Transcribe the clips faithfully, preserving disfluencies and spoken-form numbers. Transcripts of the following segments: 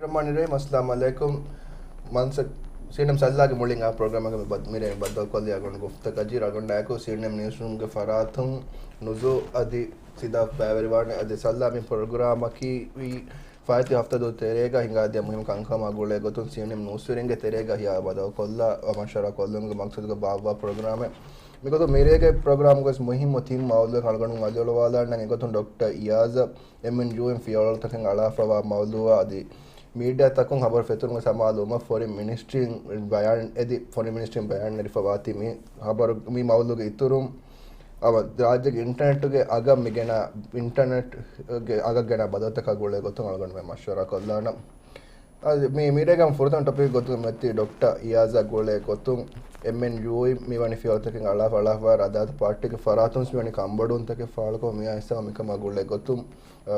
ރަޙްމާނި ރަޙީމް. އައްސަލާމު ޢަލައިކުމް. މަންސަ-، ސީއެންއެމް ސައްލާގެ މުޅިން އާ ޕްރޮގްރާމަކަށް މި ބަދ-، މިރޭ ބައްދަލުކޮށްލި އަޅުގަނޑު ގުފްތަ ކަޖީ ރަގަނޑާއެކު ސީއެންއެމް ނިއުސްރޫމްގެ ފަރާތުން ނުޒޫ އަދި ސިދާ ބައިވެރިވާނެ. އަދި ސައްލާ މި ޕްރޮގްރާމަކީ ވީ ފާއިތު ހަފްތާ ދުވަހު ތެރޭގަ ހިނގާދިޔަ މުހިންމު ކަންކަމާ ގުޅޭ ގޮތުން ސީއެންއެމް ނޫސްވެރިންގެ ތެރޭގަ ހިޔާ ބަދަލުކޮށްލާ މަޝްވަރާ ކޮށްލުމުގެ މަޤްޞަދުގަ ބާއްވާ ޕްރޮގްރާމެއް. މިގޮތުން މިރޭގެ ޕްރޮގްރާމުގަސް މުހިންމު ތިން މައުޟޫޢެއް އަޅުގަނޑު އަލިއޮޅުވާލާނަން. އެގޮތުން ޑޮކްޓަރ އިޔާޒަށް އެމްއެންޔޫއިން ފިޔަވަޅުތަކެއް އަޅާފަވާ މައުޟޫޢާ އަދި މީޑިއާތަކުން ހަބަރު ފެތުރުމުގެ ސަމާލުވުމަށް ފޮރިން މިނިސްޓްރީން ބަޔާން އެދި، ފޮރިން މިނިސްޓްރީން ބަޔާން ނެރިފަވާތީ މި ހަބަރު، މި މައުޟޫޢުގެ އިތުރުން އަވަ ރާއްޖޭގެ އިންޓަރނެޓުގެ އަގަށް މި ގެނާ، އިންޓަރނެޓްގެ އަގަށް ގެނާ ބަދަލުތަކާ ގުޅޭ ގޮތުން އަޅުގަނޑުމެން މަޝްވަރާ ކޮށްލާނަން. އަދި މި މީޑިއާގަ ފުރަތަމަ ޓޮޕިކް ގޮތުގަ މިއޮތީ ޑޮކްޓަރ އިޔާޒާ ގުޅޭ ގޮތުން އެމްއެންޔޫއިން މިވަނީ ފިޔަވަޅުތަކެއް އަޅާފަ އަޅާފަ ރައްދާތު ޕާޓީގެ ފަރާތުން މިވަނީ ކަންބޮޑުވުންތަކެއް ފާޅުކޮށް މިއާ ހިސާބަށް މިކަމާ ގުޅޭ ގޮތުން، އަ،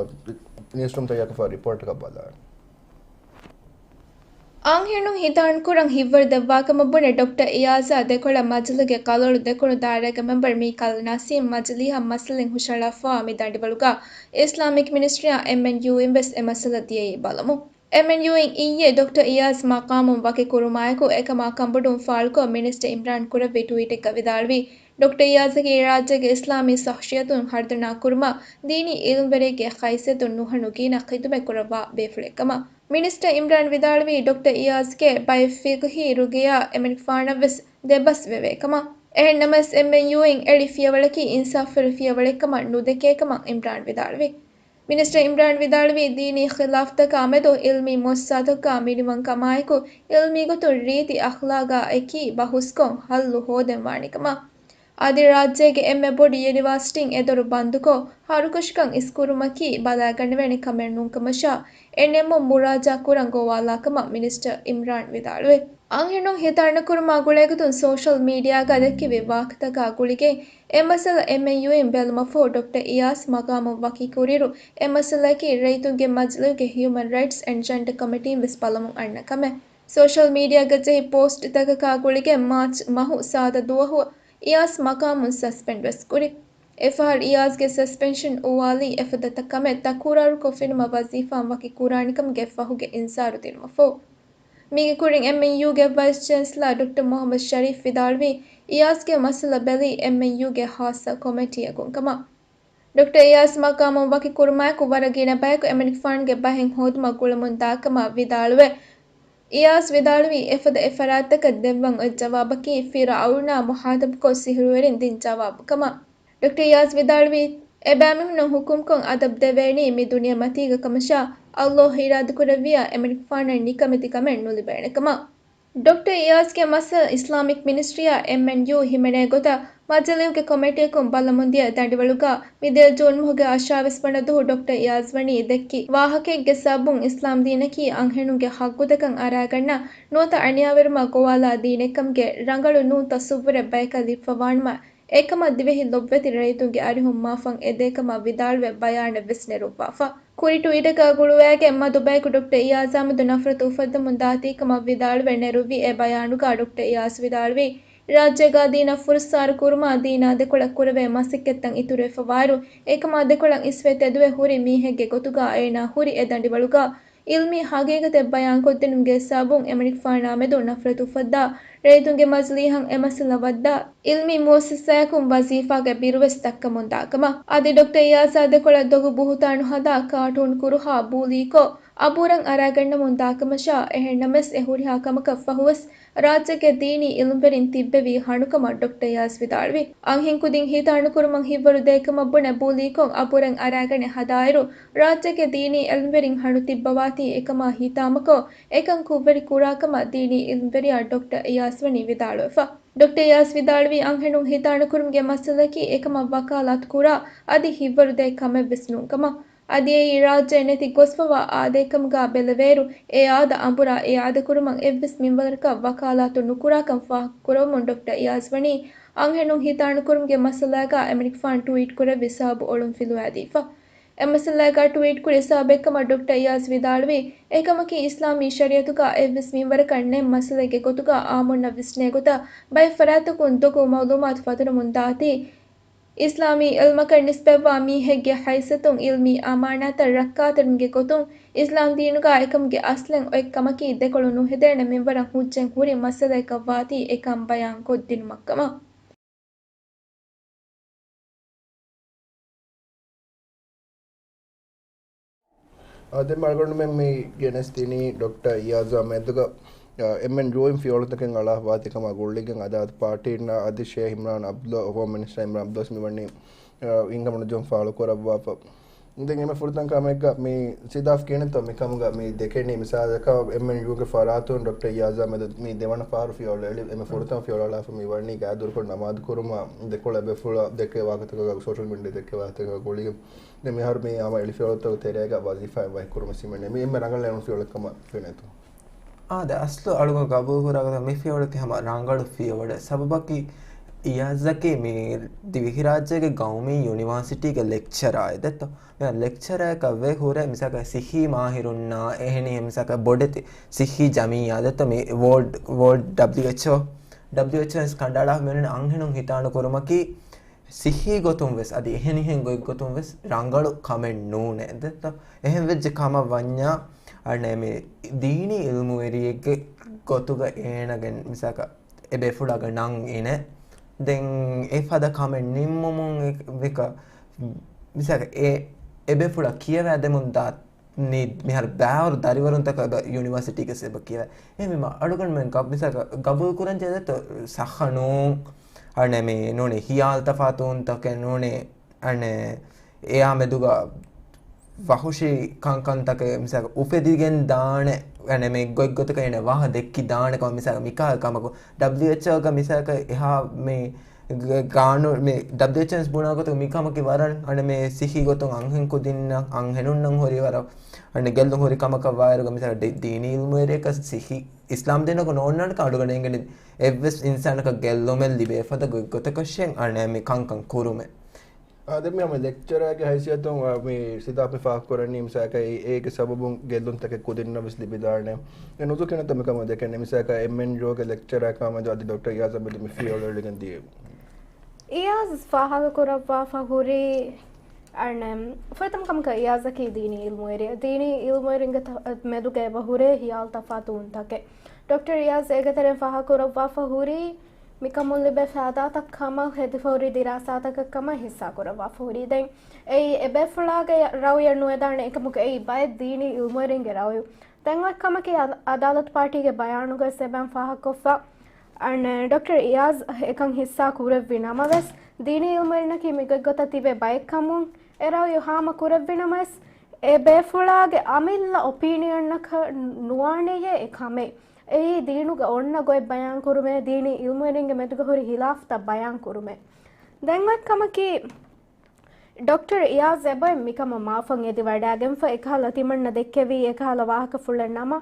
ނިއުސްރޫމްތަކަށް ރިޕޯޓަކަށް ބަލާނެ. އަންހެނުން ހިތާނުކުރަން ހިތްވަރު ދެއްވާކަމަށް ބުނެ ޑޮކްޓަރ އިޔާޒާ ދެކޮޅަށް މަޖިލީހުގެ ކަލޯޅު ދެކުނު ދާއިރާގެ މެމްބަރު މީކާލް ނަސީމް މަޖިލީހަށް މައްސަލައިން ހުށަހަޅާފަވާ މި ދަނޑިވަޅުގަ އިސްލާމިކް މިނިސްޓްރީއާ އެމްއެންޔޫއިން ވެސް އެ މައްސަލަ ދިޔައީ ބަލަމު. އެމްއެންޔޫއިން އިއްޔެ ޑޮކްޓަރ އިޔާޒް މަޤާމުން ވަކި ކުރުމާއެކު އެކަމާ ކަންބޮޑުވުން ފާޅުކޮށް މިނިސްޓަރ އިމްރާން ކުރެއްވި ޓުވީޓެއްގަ ވިދާޅުވީ، ޑޮކްޓަރ އިޔާޒަކީ ރާއްޖޭގެ އިސްލާމީ ޝަޚްޞިއްޔަތުން ހަރުދަނާ ކުރުމަށް ދީނީ އިލްމްވެރިއެއްގެ ހައިސިއްޔަތުން ނުހަނު ގިނަ ޚިދުމަތް ކުރައްވާ ބޭފުޅެއްކަމަށް. މިނިސްޓަރ އިމްރާން ވިދާޅުވީ، ޑޮކްޓަރ އިޔާޒްގެ ބައެއް ފިޤްހީ ރުގިޔާ އެމަނިކުފާނަށް ވެސް ދެބަސް ވެވޭކަމަށް. އެހެންނަމަވެސް، އެމްއެންޔޫއިން އެޅި ފިޔަވަޅަކީ އިންސާފުވެރި ފިޔަވަޅެއްކަމަށް ނުދެކޭކަމަށް އިމްރާން ވިދާޅުވި. މިނިސްޓަރ އިމްރާން ވިދާޅުވީ، ދީނީ ޚިލާފްތަކާމެދު އިލްމީ މުއައްސަސާތަކުގަ މިނިވަންކަމާއެކު، އިލްމީ ގޮތުން ރީތި އަޚްލާގާ އެކީ ބަހުސްކޮށް، ހައްލު ހޯދެން ވާނެކަމަށް. އަދި ރާއްޖޭގެ އެންމެ ބޮޑު ޔުނިވާސިޓީން އެދޮރު ބަންދުކޮށް، ހަރުކަށިކަން އިސްކުރުމަކީ ބަލައިގަނެވޭނެ ކަމެއް ނޫންކަމަށާ، އެ ނިންމުން މުރާޖާ ކުރަން ގޮވާލާކަމަށް މިނިސްޓަރ އިމްރާން ވިދާޅުވި. އަންހެނުން ހިތާނުކުރުމާ ގުޅޭގޮތުން ސޯޝަލް މީޑިއާގަ ދެއްކެވި ވާހަކަތަކާ ގުޅިގެން، އެ މައްސަލަ އެމްއެންޔޫއިން ބެލުމަށްފަހު ޑޮކްޓަރ އިޔާޒް މަގާމުން ވަކިކުރިއިރު، އެ މައްސަލައަކީ ރައްޔިތުންގެ މަޖިލީހުގެ ހިއުމަން ރައިޓްސް އެންޑް ޖެންޑަ ކޮމިޓީން ވެސް ބަލަމުން އަންނަ ކަމެއް. ސޯޝަލް މީޑިއާގަ ޖެހި ޕޯސްޓްތަކަކާ ގުޅިގެން މާޗް މަހު ސާދަ ދުވަހު އިޔާޒް މަގާމުން ސަސްޕެންޑް ވެސް ކުރި. އެފަހަރު އިޔާޒްގެ ސަސްޕެންޝަން އުވާލީ އެފަދަ ކަމެއް ތަކުރާރުކޮށްފިނަމަ ވަޒީފާއިން ވަކި ކުރާނެކަމުގެ ފަހުގެ އިންޒާރު ދިނުމަށްފަހު. މީގެ ކުރިން އެމްއެންޔޫގެ ވައިސް ޗޭންސަލާ ޑޮކްޓަރ މުޙައްމަދު ޝަރީފް ވިދާޅުވީ، އިޔާޒްގެ މައްސަލަ ބެލީ އެމްއެންޔޫގެ ހާއްސަ ކޮމިޓީއަކުން ކަމަށް. ޑޮކްޓަރ އިޔާޒް މަޤާމުން ވަކި ކުރުމާއެކު ވަރަށް ގިނަ ބަޔަކު އެމަނިކުފާނުގެ ބަހެއް ހޯދުމަށް ގުޅަމުން ދާކަމަށް ވިދާޅުވެ، އިޔާޒް ވިދާޅުވީ އެފަދަ އެއް ފަރާތްތަކަށް ދެއްވަން އޮތް ޖަވާބަކީ ފިރުޢައުނާ މުޚާޠަބުކޮށް ސިހުރުވެރިން ދިން ޖަވާބު ކަމަށް. ޑޮކްޓަރ އިޔާޒް ވިދާޅުވީ، އެބައިމީހުންނަށް ޙުކުމްކޮށް އަދަބު ދެވޭނީ މި ދުނިޔެމަތީގަ ކަމަށާ، ﷲ އިރާދަކުރެއްވިއްޔާ އެމަނިކުފާނަށް ނިކަމެތި ކަމެއް ނުލިބޭނެ ކަމަށް. ޑޮކްޓަރ އިޔާޒްގެ މައްސަލަ އިސްލާމިކް މިނިސްޓްރީއާ އެމްއެންޔޫ ހިމެނޭ ގޮތަށް މަޖިލީހުގެ ކޮމިޓީއަކުން ބަލަމުންދިޔަ ދަނޑިވަޅުގަ މިދިޔަ ޖޫން މަހުގެ އަށާވީސް ވަނަ ދުވަހު ޑޮކްޓަރ އިޔާޒް ވަނީ ދެއްކި ވާހަކައެއްގެ ސަބަބުން އިސްލާމް ދީނަކީ އަންހެނުންގެ ޙައްޤުތަކަށް އަރާގަންނަ ނުވަތަ އަނިޔާވެރިވުމަށް ގޮވާލާ ދީނެއްކަމުގެ ރަނގަޅު ނޫން ތަޞައްވުރެއް ބަޔަކަށް ލިބިފަވާނަމަ، އެކަމަށް ދިވެހި ލޮބުވެތި ރައްޔިތުންގެ އަރިހުން މާފަން އެދޭކަމަށް ވިދާޅުވެ ބަޔާނެއް ވެސް ނެރުއްވާފަ. ކުރި ޓުވީޓަކާ ގުޅުވައިގެން މަދު ބަޔަކު ޑޮކްޓަރ އިޔާޒާމެދު ނަފްރަތު އުފައްދަމުން ދާތީކަމަށް ވިދާޅުވެ ނެރުއްވި އެ ބަޔާނުގަ ޑޮކްޓަރ އިޔާޒް ވިދާޅުވީ، ރާއްޖޭގަ ދީނަށް ފުރައްސާރަ ކުރުމަށް ދީނާ ދެކޮޅަށް ކުރެވޭ މަސައްކަތްތައް އިތުރުވެފަވާއިރު، އެކަމާ ދެކޮޅަށް އިސްވެ ތެދުވެ ހުރި މީހެއްގެ ގޮތުގަ އޭނާ ހުރި އެ ދަނޑިވަޅުގަ އިލްމީ ހަގީގަތެއް ބަޔާންކޮށްދިނުމުގެ ސަބަބުން އެމަނިކުފާނާމެދު ނަފްރަތު އުފައްދާ، ރައްޔިތުންގެ މަޖިލީހަށް އެ މައްސަލަ ވައްދާ، އިލްމީ މުއައްސަސާއަކުން ވަޒީފާގެ ބިރުވެސް ދައްކަމުން ދާކަމަށް. އަދި ޑޮކްޓަރ އިޔާޒާ ދެކޮޅަށް ދޮގު ބުހުތާނު ހަދާ ކާޓޫން ކުރުހާ ބޫލީކޮށް، އަބުރަށް އަރާގަންނަމުން ދާކަމަށާ، އެހެންނަމަވެސް އެ ހުރިހާ ކަމަކަށް ފަހުވެސް، ރާއްޖޭގެ ދީނީ އިލްމްވެރިން ތިއްބެވީ ހަނުކަމަށް ޑޮކްޓަރ އިޔާޒް ވިދާޅުވި. އަންހެން ކުދިން ހިތާނުކުރުމަށް ހިތްވަރު ދޭކަމަށް ބުނެ ބޫލީކޮށް އަބުރަށް އަރާގަނެ ހަދާއިރު، ރާއްޖޭގެ ދީނީ އިލްމްވެރިން ހަނު ތިއްބަވާތީ އެކަމާ ހިތާމަކޮށް، އެކަން ކުށްވެރި ކުރާކަމަށް ދީނީ އިލްމްވެރިޔާ ޑޮކްޓަރ އިޔާޒް ވަނީ ވިދާޅުވެފަ. ޑޮކްޓަރ އިޔާޒް ވިދާޅުވީ، އަންހެނުން ހިތާނުކުރުމުގެ މައްސަލައަކީ އެކަމަށް ވަކާލާތު ކުރާ އަދި ހިތްވަރު ދޭ ކަމެއް ވެސް ނޫން ކަމަށް. އަދި އެއީ ރާއްޖެ ނެތި ގޮސްފަވާ އާދޭކަމުގަ ބެލެވޭއިރު، އެ އާދަ އަނބުރާ އެ އާދަކުރުމަށް އެއްވެސް މިންވަރަކަށް ވަކާލާތު ނުކުރާކަން ފާހަގަކުރައްވަމުން ޑޮކްޓަރ އިޔާޒް ވަނީ، އަންހެނުން ހިތާނުކުރުމުގެ މައްސަލާގަ އެމަނިކުފާނު ޓުވީޓް ކުރެއްވި ސަބަބު އޮޅުން ފިލުވާދީފަ. އެ މައްސަލާގަ ޓުވީޓް ކުރި ސަބަބެއްކަމަށް ޑޮކްޓަރ އިޔާޒް ވިދާޅުވީ، އެކަމަކީ އިސްލާމީ ޝަރީއަތުގަ އެއްވެސް މިންވަރަކަށް ނެތް މައްސަލައެއްގެ ގޮތުގަ އާއްމުންނަށް ވިސްނޭ ގޮތަށް ބައެއް ފަރާތްތަކުން ދޮގު މައުލޫމާތު ފަތުރަމުން ދާތީ، އިސްލާމީ އިލްމަކަށް ނިސްބަތްވާ މީހެއްގެ ހައިސިއްޔަތުން އިލްމީ އަމާނާތައް ރައްކާތެރިވުމުގެ ގޮތުން އިސްލާމް ދީނުގަ އެކަމުގެ އަސްލެއް އޮތް ކަމަކީ ދެކޮޅު ނުހެދޭނެ މިންވަރަށް ހުއްޖަތް ހުރި މައްސަލައަކަށް ވާތީ އެކަން ބަޔާން ކޮށްދިނުމަށްކަމަށް. އާ، ދެން އަޅުގަނޑުމެން މި ގެނެސްދިނީ ޑޮކްޓަރ އިޔާޒާ މެދުގަ، އާ، އެމްއެން ރޫއިން ފިޔަވަޅުތަކެއް އަޅާފަ ވާތީ ކަމާ ގުޅިގެން އަދާލަތު ޕާޓީންނާ އަދި ޝޭހް އިމްރާން އަބްދުﷲ، ހޯމް މިނިސްޓަރ އިމްރާން އަބްދުﷲ މިވަނީ، އާ، އިންކަމުން ޖޯން ފާޅު ކުރައްވާފަ. ދެން އެންމެ ފުރަތަމަ ކަމެއްގަ މި ސިދާފް ކިޔަނިތޯ މިކަމުގަ މި ދެކެނީ މިސާލަކަށް އެމްއެންޔޫގެ ފަރާތުން ޑޮކްޓަރ އިޔާޒާ މެދު މި ދެވަނަ ފަހަރު ފިޔަވަޅު އެޅި އެންމެ ފުރަތަމަ ފިޔަވަޅު އަޅާފަ މި ވަނީ ގާދުރުކޮށް ނަމާދު ކުރުމަށް ދެކޮޅު އެބޭފުޅާ ދެއްކޭ ވާހަކަތަކަށް ސޯޝަލް މީޑިއާ ދެއްކޭ ވާހަކަތަކަށް ގުޅިގެން. ދެން މިހާރު މި ހަމަ އެޅިފިޔަވަޅުތަކުގެ ތެރޭގަ ވަޒީފާއެއް ވަހިކުރުމަށް ސިމެން މި އެންމެ ރަނގަޅަށް އެޅުނު ފިޔަވަޅެއް ކަމަށް ފެނޭތޯ؟ އާދެ، އަސްލު އަޅުގަނޑު ގަބޫލުކުރާ ގޮތަށް މި ފިޔަވަޅަކީ ހަމަ ރަނގަޅު ފިޔަވަޅެއް. ސަބަބަކީ އިޔާޒަކީ މި ދިވެހިރާއްޖޭގެ ގައުމީ ޔުނިވާސިޓީގެ ލެކްޗަރާއެއް ދެއްތޯ. މި ލެކްޗަރަކަށް ވެ ހުރެ މިސާކަށް ސިއްހީ މާހިރުންނާ އެހެނިހެން މިސާކަށް ބޮޑެތި ސިއްހީ ޖަމިއްޔާ ދެއްތޯ މި ވޯލްޑް، ވޯލްޑް ޑަބްލިއުއެޗްއޯ، ޑަބްލިއުއެޗްއޯ ވެސް ކަނޑައަޅާ މިއޮންނަނީ އަންހެނުން ހިތާނު ކުރުމަކީ ސިއްހީ ގޮތުން ވެސް އަދި އެހެނިހެން ގޮތްގޮތުން ވެސް ރަނގަޅު ކަމެއް ނޫނޭ. ދެއްތޯ؟ އެހެން ވެއްޖެ ކަމަށް ވަންޏާ އަނެ މި ދީނީ އިލްމުވެރިއެއްގެ ގޮތުގަ އޭނަގެ މިސާކަށް އެބޭފުޅާގެ ނަން އިނެ. ދެން އެފަދަ ކަމެއް ނިންމުމުން އެ-، ވެކަ-، މިސާކަށް އެ-، އެބޭފުޅާ ކިޔަވާދެމުން ދާ ނީ މިހާރު ބާވަރު ދަރިވަރުންތަކަށް އެބަ ޔުނިވާސިޓީގެ ސެބަ ކިޔަވަ. އެހެންވީމަ އަޅުގަނޑުމެން ގަ-، މިސާކަށް ގަބޫލު ކުރަން ޖެހޭތޯ ސައްހަ ނޫން. އަނެ މި ނޫނީ ހިޔާލު ތަފާތުވުންތަކެއް ނޫނީ. އަނެ އެއާ މެދުގަ ވަހުޝީ ކަންކަންތަކެއް މިސާކަށް އުފެދިގެން ދާނެ. އަނެ މި ގޮތްގޮތަކަށް އޭނަ ވާހަ ދެއްކި ދާނެ ކަމަށް މިސާކަށް މިކާ ކަމަކު ޑަބްލިއުއެޗްއޯގަ މިސާކަށް އެހާ މި ގ-، ގާނޫ-، މި ޑަބްލިއުއެޗްއޯ ވެސް ބުނާ ގޮތުން މިކަމަކީ ވަރަށް އަނެ މި ސިއްހީ ގޮތުން އަންހެން ކުދިންނަށް، އަންހެނުންނަށް ހުރި ވަރަށް އަނެ ގެއްލުން ހުރި ކަމަކަށް ވާއިރުގަ މިސާ ދި-، ދީނީ އިލްމުވެރިޔަކަށް ސިއްހީ އިސްލާމް ދީނަކު ނޯންނާނެކަން އަޑުގަނޑު އެނގެނީ އެއްވެސް އިންސާނަކަށް ގެއްލުމެއް ލިބޭ ފަދަ ގޮތްގޮތަކަށެއް އަނެ މި ކަންކަން ކުރުމެއް. އާ، ދެން މި ހަމަ ލެކްޗަރާގެ ހައިސިއްޔަތުން، އާ، މި ސިދާފް މި ފާހަގަކުރަނީ މިސާކަށް އެ-، އޭގެ ސަބަބުން ގެއްލުންތަކެއް ކުދިންނަށް ވެސް ލިބިދާނެ. އެ ނުޒޫ ކިޔަނިތޯ މިކަމަށް ދެކެނީ މިސާކަށް އެމްއެންޔޫގެ ލެކްޗަރާ ކަމަށް އަދި ޑޮކްޓަރ އިޔާޒާ މެދު މި ފިޔަވަޅު އެޅިގެން ދިޔައީ. އިޔާޒް ފާހަގަކުރައްވާފަ ހުރީ، އަނެ، ފުރަތަމަ ކަމަކަށް އިޔާޒަކީ ދީނީ އިލްމުވެރިއެއް. ދީނީ އިލްމުވެރިންގެ ތަ-، މެދުގަ އެބަ ހުރޭ ހިޔާލު ތަފާތުވުންތަކެއް. ޑޮކްޓަރ އިޔާޒް އޭގެ ތެރެއިން ފާހަގަކުރައްވާފަ ހުރީ، މިކަމުން ލިބޭ ފައިދާތައް ކަމަށް ހެދިފަ ހުރި ދިރާސާތަކެއް ކަމަށް ހިއްސާކުރައްވާފަ ހުރީ. ދެން އެއީ އެބޭފުޅާގެ ރައުޔަށް ނުވެދާނެ، އެކަމަކު އެއީ ބައެއް ދީނީ އިލްމުވެރިންގެ ރައުޔު. ދެން އޮތް ކަމަކީ އަ-، އަދާލަތު ޕާޓީގެ ބަޔާނުގައި އެބައިން ފާހަގަކޮށްފަ، އަން، ޑޮކްޓަރ އިޔާޒް އެކަން ހިއްސާ ކުރެއްވި ނަމަވެސް، ދީނީ އިލްމުވެރިންނަކީ މިގޮތްގޮތަށް ތިބޭ ބައެއްކަމުން އެ ރައުޔު ހާމަ ކުރެއްވި ނަމަވެސް، އެ ބޭފުޅާގެ އަމިއްލަ އޮޕީނިއަންއަކަށް ނުވާނެޔޭ އެ ކަމެއް. އެއީ ދީނުގަ އޮންނަ ގޮތް ބަޔާން ކުރުމޭ، ދީނީ އިލްމުވެރިންގެ މެދުގަ ހުރި ހިލާފްތައް ބަޔާން ކުރުމޭ. ދެން އޮތް ކަމަކީ، ޑޮކްޓަރ އިޔާޒް އެބައި މިކަމަށް މާފަށް އެދިވަޑައިގެންފަ، އެކަހަލަ ތިމަންނަ ދެއްކެވީ އެކަހަލަ ވާހަކަފުޅެއް ނަމަ،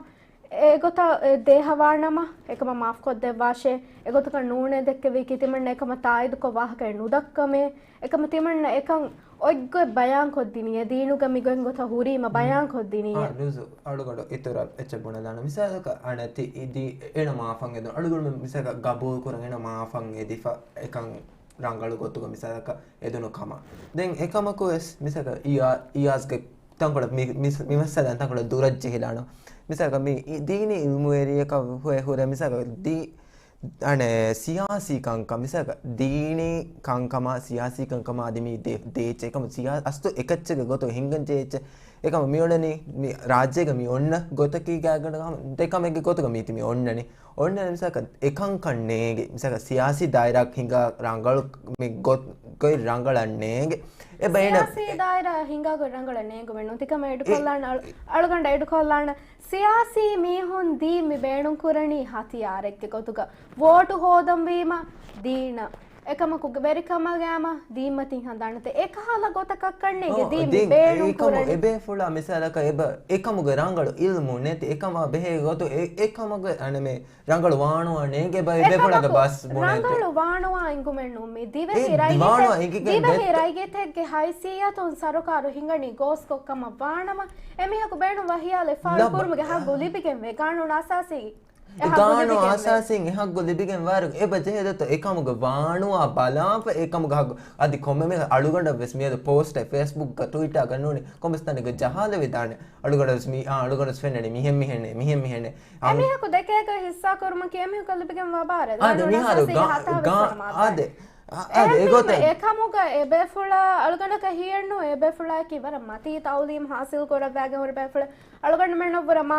އެގޮތަށް ދޭހަވާނަމަ، އެކަމަށް މާފްކޮށްދެއްވާށޭ. އެގޮތަކަށް ނޫނޭ ދެއްކެވީކީ ތިމަންނަ އެކަމަށް ތާއީދުކޮށް ވާހަކައެއް ނުދައްކަމޭ. އެކަމަށް ތިމަންނަ އެކަން އޮތްގޮތް ބަޔާންކޮށްދިނީ، އެ ދީނުގަ މިގޮތްގޮތަށް ހުރީމަ ބަޔާންކޮށްދިނީ. އާ، ނުޒޫ، އަޅުގަނޑު އިތުރަށް އެއްޗެއް ބުނެދާނަ. މިސާލަކަށް އަނެއް ތި އިދީ އޭނަ މާފަށް އެދުނު. އަޅުގަނޑު މިސާލަކަށް ގަބޫލުކުރަން އޭނަ މާފަށް އެދިފަ އެކަން ރަނގަޅު ގޮތުގަ މިސާލަކަށް އެދުނު ކަމަށް. ދެން އެކަމަކު ވެސް މިސާލަކަށް އިޔާ-، އިޔާޒްގެ ތަންކޮޅަށް މި-، މި-، މި މައްސަލަ ތަންކޮޅަށް ދުރަށް ޖެހިލާނަ. މިސާލަކަށް މި އި-، ދީނީ އިލްމުވެރިޔަކަށް ހުރެ، ހުރެ މިސާލަކަށް ދީ-، އަނެ، ސިޔާސީ ކަންކަން، މިސާލަކަށް ދީނީ ކަންކަމާ ސިޔާސީ ކަންކަމާ އަދި މި ދޭ-، ދޭއްޗެއް. އެކަމު ސިޔާ-، އަސްލު އެކައްޗެއްގެ ގޮތުގަ ހިނގަން ޖެހޭ އެއްޗެއް. އެކަމު މިއުޅެނީ މި ރާއްޖޭގަ މި އޮންނަ ގޮތަކީގަ ދެ ކަމެއްގެ ގޮތުގަ މީތި މި އޮންނަނީ. އޮންނަނީ މިސާލަކަށް އެކަންކަން ނޭނގެ. މިސާލަކަށް ސިޔާސީ ދާއިރާ ހިނގާ ރަނގަޅު މި ގޮތް، ގޮތް ރަނގަޅަށް ނޭނގެ. އެބަ އޭނަ ސިޔާސީ ދާއިރާ ހިނގާ ގޮތް ރަނގަޅަށް ނޭނގުމެއް ނޫން. ތިކަމަށް އެ އެޑުކޮށްލާނަ، އަޅު-، އަޅުގަނޑަށް އެޑުކޮށްލާނަ. ސިޔާސީ މީހުން ދީން މި ބޭނުންކުރަނީ ހަތިޔާރެއްގެ ގޮތުގަ. ވޯޓު ހޯދަންވީމަ ދީނަށް. އެކަމަކު ވެރިކަމާ ގައިމަ ދީންމަތިން ހަނދާންނެތެ. އެކަހަލަ ގޮތަކަށް ކަންނޭނގެ އޯ، ދީން ދީން ބޭނުން އެކަމު ކުރަނީ. އެބޭފުޅާ މިސާލަކަށް އެބަ އެކަމުގެ ރަނގަޅު އިލްމު ނެތި އެކަމާ ބެހޭ ގޮތު އެ-، އެކަމުގެ އަނެމެ ރަނގަޅު ވާނުވާ ނޭނގެ އެބަ އެބޭފުޅާގެ އެކަމަކު ބަސް ބުނެތި. ރަނގަޅު ވާނުވާ އިނގުމެއް ނޫން މި. ދިވެހި އެ ރައްޔިތެއް، ވާނުވާ އިނގިގެން ދިވެހި ދެއްތަ؟ ރައްޔިތެއްގެ ހައިސިއްޔަތުން ސަރުކާރު ހިނގަނީ ގޯސްކޮށް ކަމަށް ވާނަމަ، އެމީހަކު ބޭނުންވާ ހިޔާލެއް ފާޅު ލައްބަ. ކުރުމުގެ ހައްގު ލިބިގެންވޭ ގާނޫނު އަސާސީ. ގާނޫނު އަސާސީން އެ ހައްގު ލިބިގެން ވާއިރު އެބަ ޖެހޭ ދެއްތޯ އެކަމުގެ ވާނުވާ ބަލާފަ އެކަމުގެ ހައްގު. އަދި ކޮންމެ މީހަކު އަޅުގަނޑަށް ވެސް މިއަދު ޕޯސްޓެއް ފޭސްބުކްގަ ޓުވިޓާގަ ނޫނީ ކޮންމެސް ތަނެއްގަ ޖަހާލެވިދާނެ. އަޅުގަނޑަށް ވެސް މި، އާ، އަޅުގަނޑަށް ވެސް ފެންނަނީ މިހެން މިހެންނޭ، މިހެން މިހެންނޭ. އެމީހަކު ދެކޭގަ ހިއްސާކުރުމަކީ އެމީހަކަށް ލިބިގެންވާ ބާރެއް. އާދެ، މިހާރު ގާ، ގާ، އާދެ. އާދެ، އެގޮތަށް އެކަމުގަ އެބޭފުޅާ އަޅުގަނޑަކަށް ހީއެއްނު، އެބޭފުޅާއަކީ ވަރަށް މަތީ ތައުލީމް ހާސިލް ކުރައްވާގެން ހުރި ބޭފުޅެއް. އަޅުގަނޑުމެންނަށްވުރެ މާ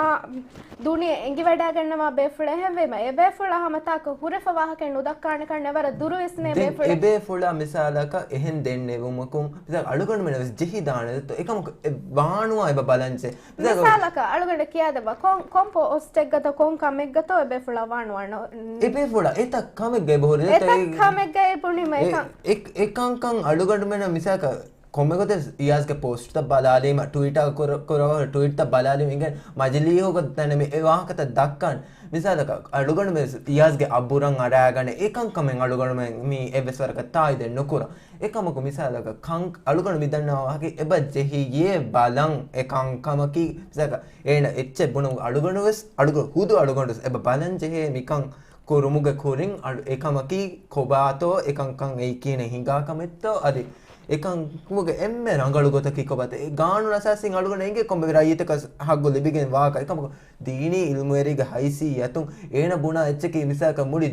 ދުނިޔެ އެނގިވަޑައިގަންނަވާ ބޭފުޅެއް. އެހެންވީމަ އެބޭފުޅާ ހަމަތާކަށް ހުރެފަ ވާހަކައެއް ނުދައްކާނެ ކަންނޭ ވަރަށް ދުރުވިސްނޭ ދެން ބޭފުޅެއް. އެބޭފުޅާ މިސާލަކަށް އެހެން ދެންނެވުމަކުން މިސާލަކަށް އަޅުގަނޑުމެންނަށް ވެސް ޖެހިދާނެ ދެއްތޯ އެކަމަކު އެ ވާނުވާ އެބަ ބަލަންޖެ. މިސާލަކަށް އަޅުގަނޑަށް ކިޔާދެއްވާ ކޮން، ކޮން ޕޯސްޓެއްގަތޯ ކޮން ކަމެއްގަތޯ އެބޭފުޅާ ވާނުވާނޯ؟ އެބޭފުޅާ އެތައް ކަމެއްގައި ބުނީމަ އެތައް ކަމެއްގައި ބުނީމަ އެ، އެކަން. އެ، އެކަންކަން އަޅުގަނޑުމެންނަށް މިސާލަކަށް ކޮންމެ ގޮތެއް އިޔާޒްގެ ޕޯސްޓްތައް ބަލާލީމަ، ޓުވިޓާ ކުރ، ކުރަވާ ޓުވިޓްތައް ބަލާލީމަ އިނގޭ މަޖިލީހުގަ ދަންނަ މި އެ ވާހަކަތައް ދައްކާން. މިސާލަކަށް އަޅުގަނޑުމެން ވެސް އިޔާޒްގެ އަބުރަށް އަރާގަނެ އެކަންކަމެއް އަޅުގަނޑުމެން މީ އެއްވެސް ވަރަކަށް ތާއީދެއް ނުކުރަން. އެކަމަކު މިސާލަކަށް ކަން އަޅުގަނޑު މިދަންނަވާ ވާހަކަ އެބަ ޖެހިއޭ ބަލަން އެ ކަންކަމަކީ މިސާލަކަށް އޭނަ އެއްޗެއް ބުނު އަޅުގަނޑު ވެސް އަޅުގަ، ހުދު އަޅުގަނޑު ވެސް އެބަ ބަލަން ޖެހޭ މިކަން ކުރުމުގެ ކުރިން އަޅު، އެކަމަކީ ކޮބާތޯ އެކަންކަން އެއީ ކިހިނެއް ހިނގާ ކަމެއްތޯ އަދި އެކަންކަމުގެ އެންމެ ރަނގަޅު ގޮތަކީ ކޮބާތޯ؟ އެ ގާނޫނު އަސާސީން އަޅުގަނޑަށް އެނގޭ ކޮންމެ ރައްޔިތަކަށް ހައްގު ލިބިގެން ވާކަށް. އެކަމަކު ދީނީ އިލްމުވެރީގެ ހައިސިއްޔަތުން އޭނަ ބުނާ އެއްޗަކީ މިސާލަކަށް މުޅި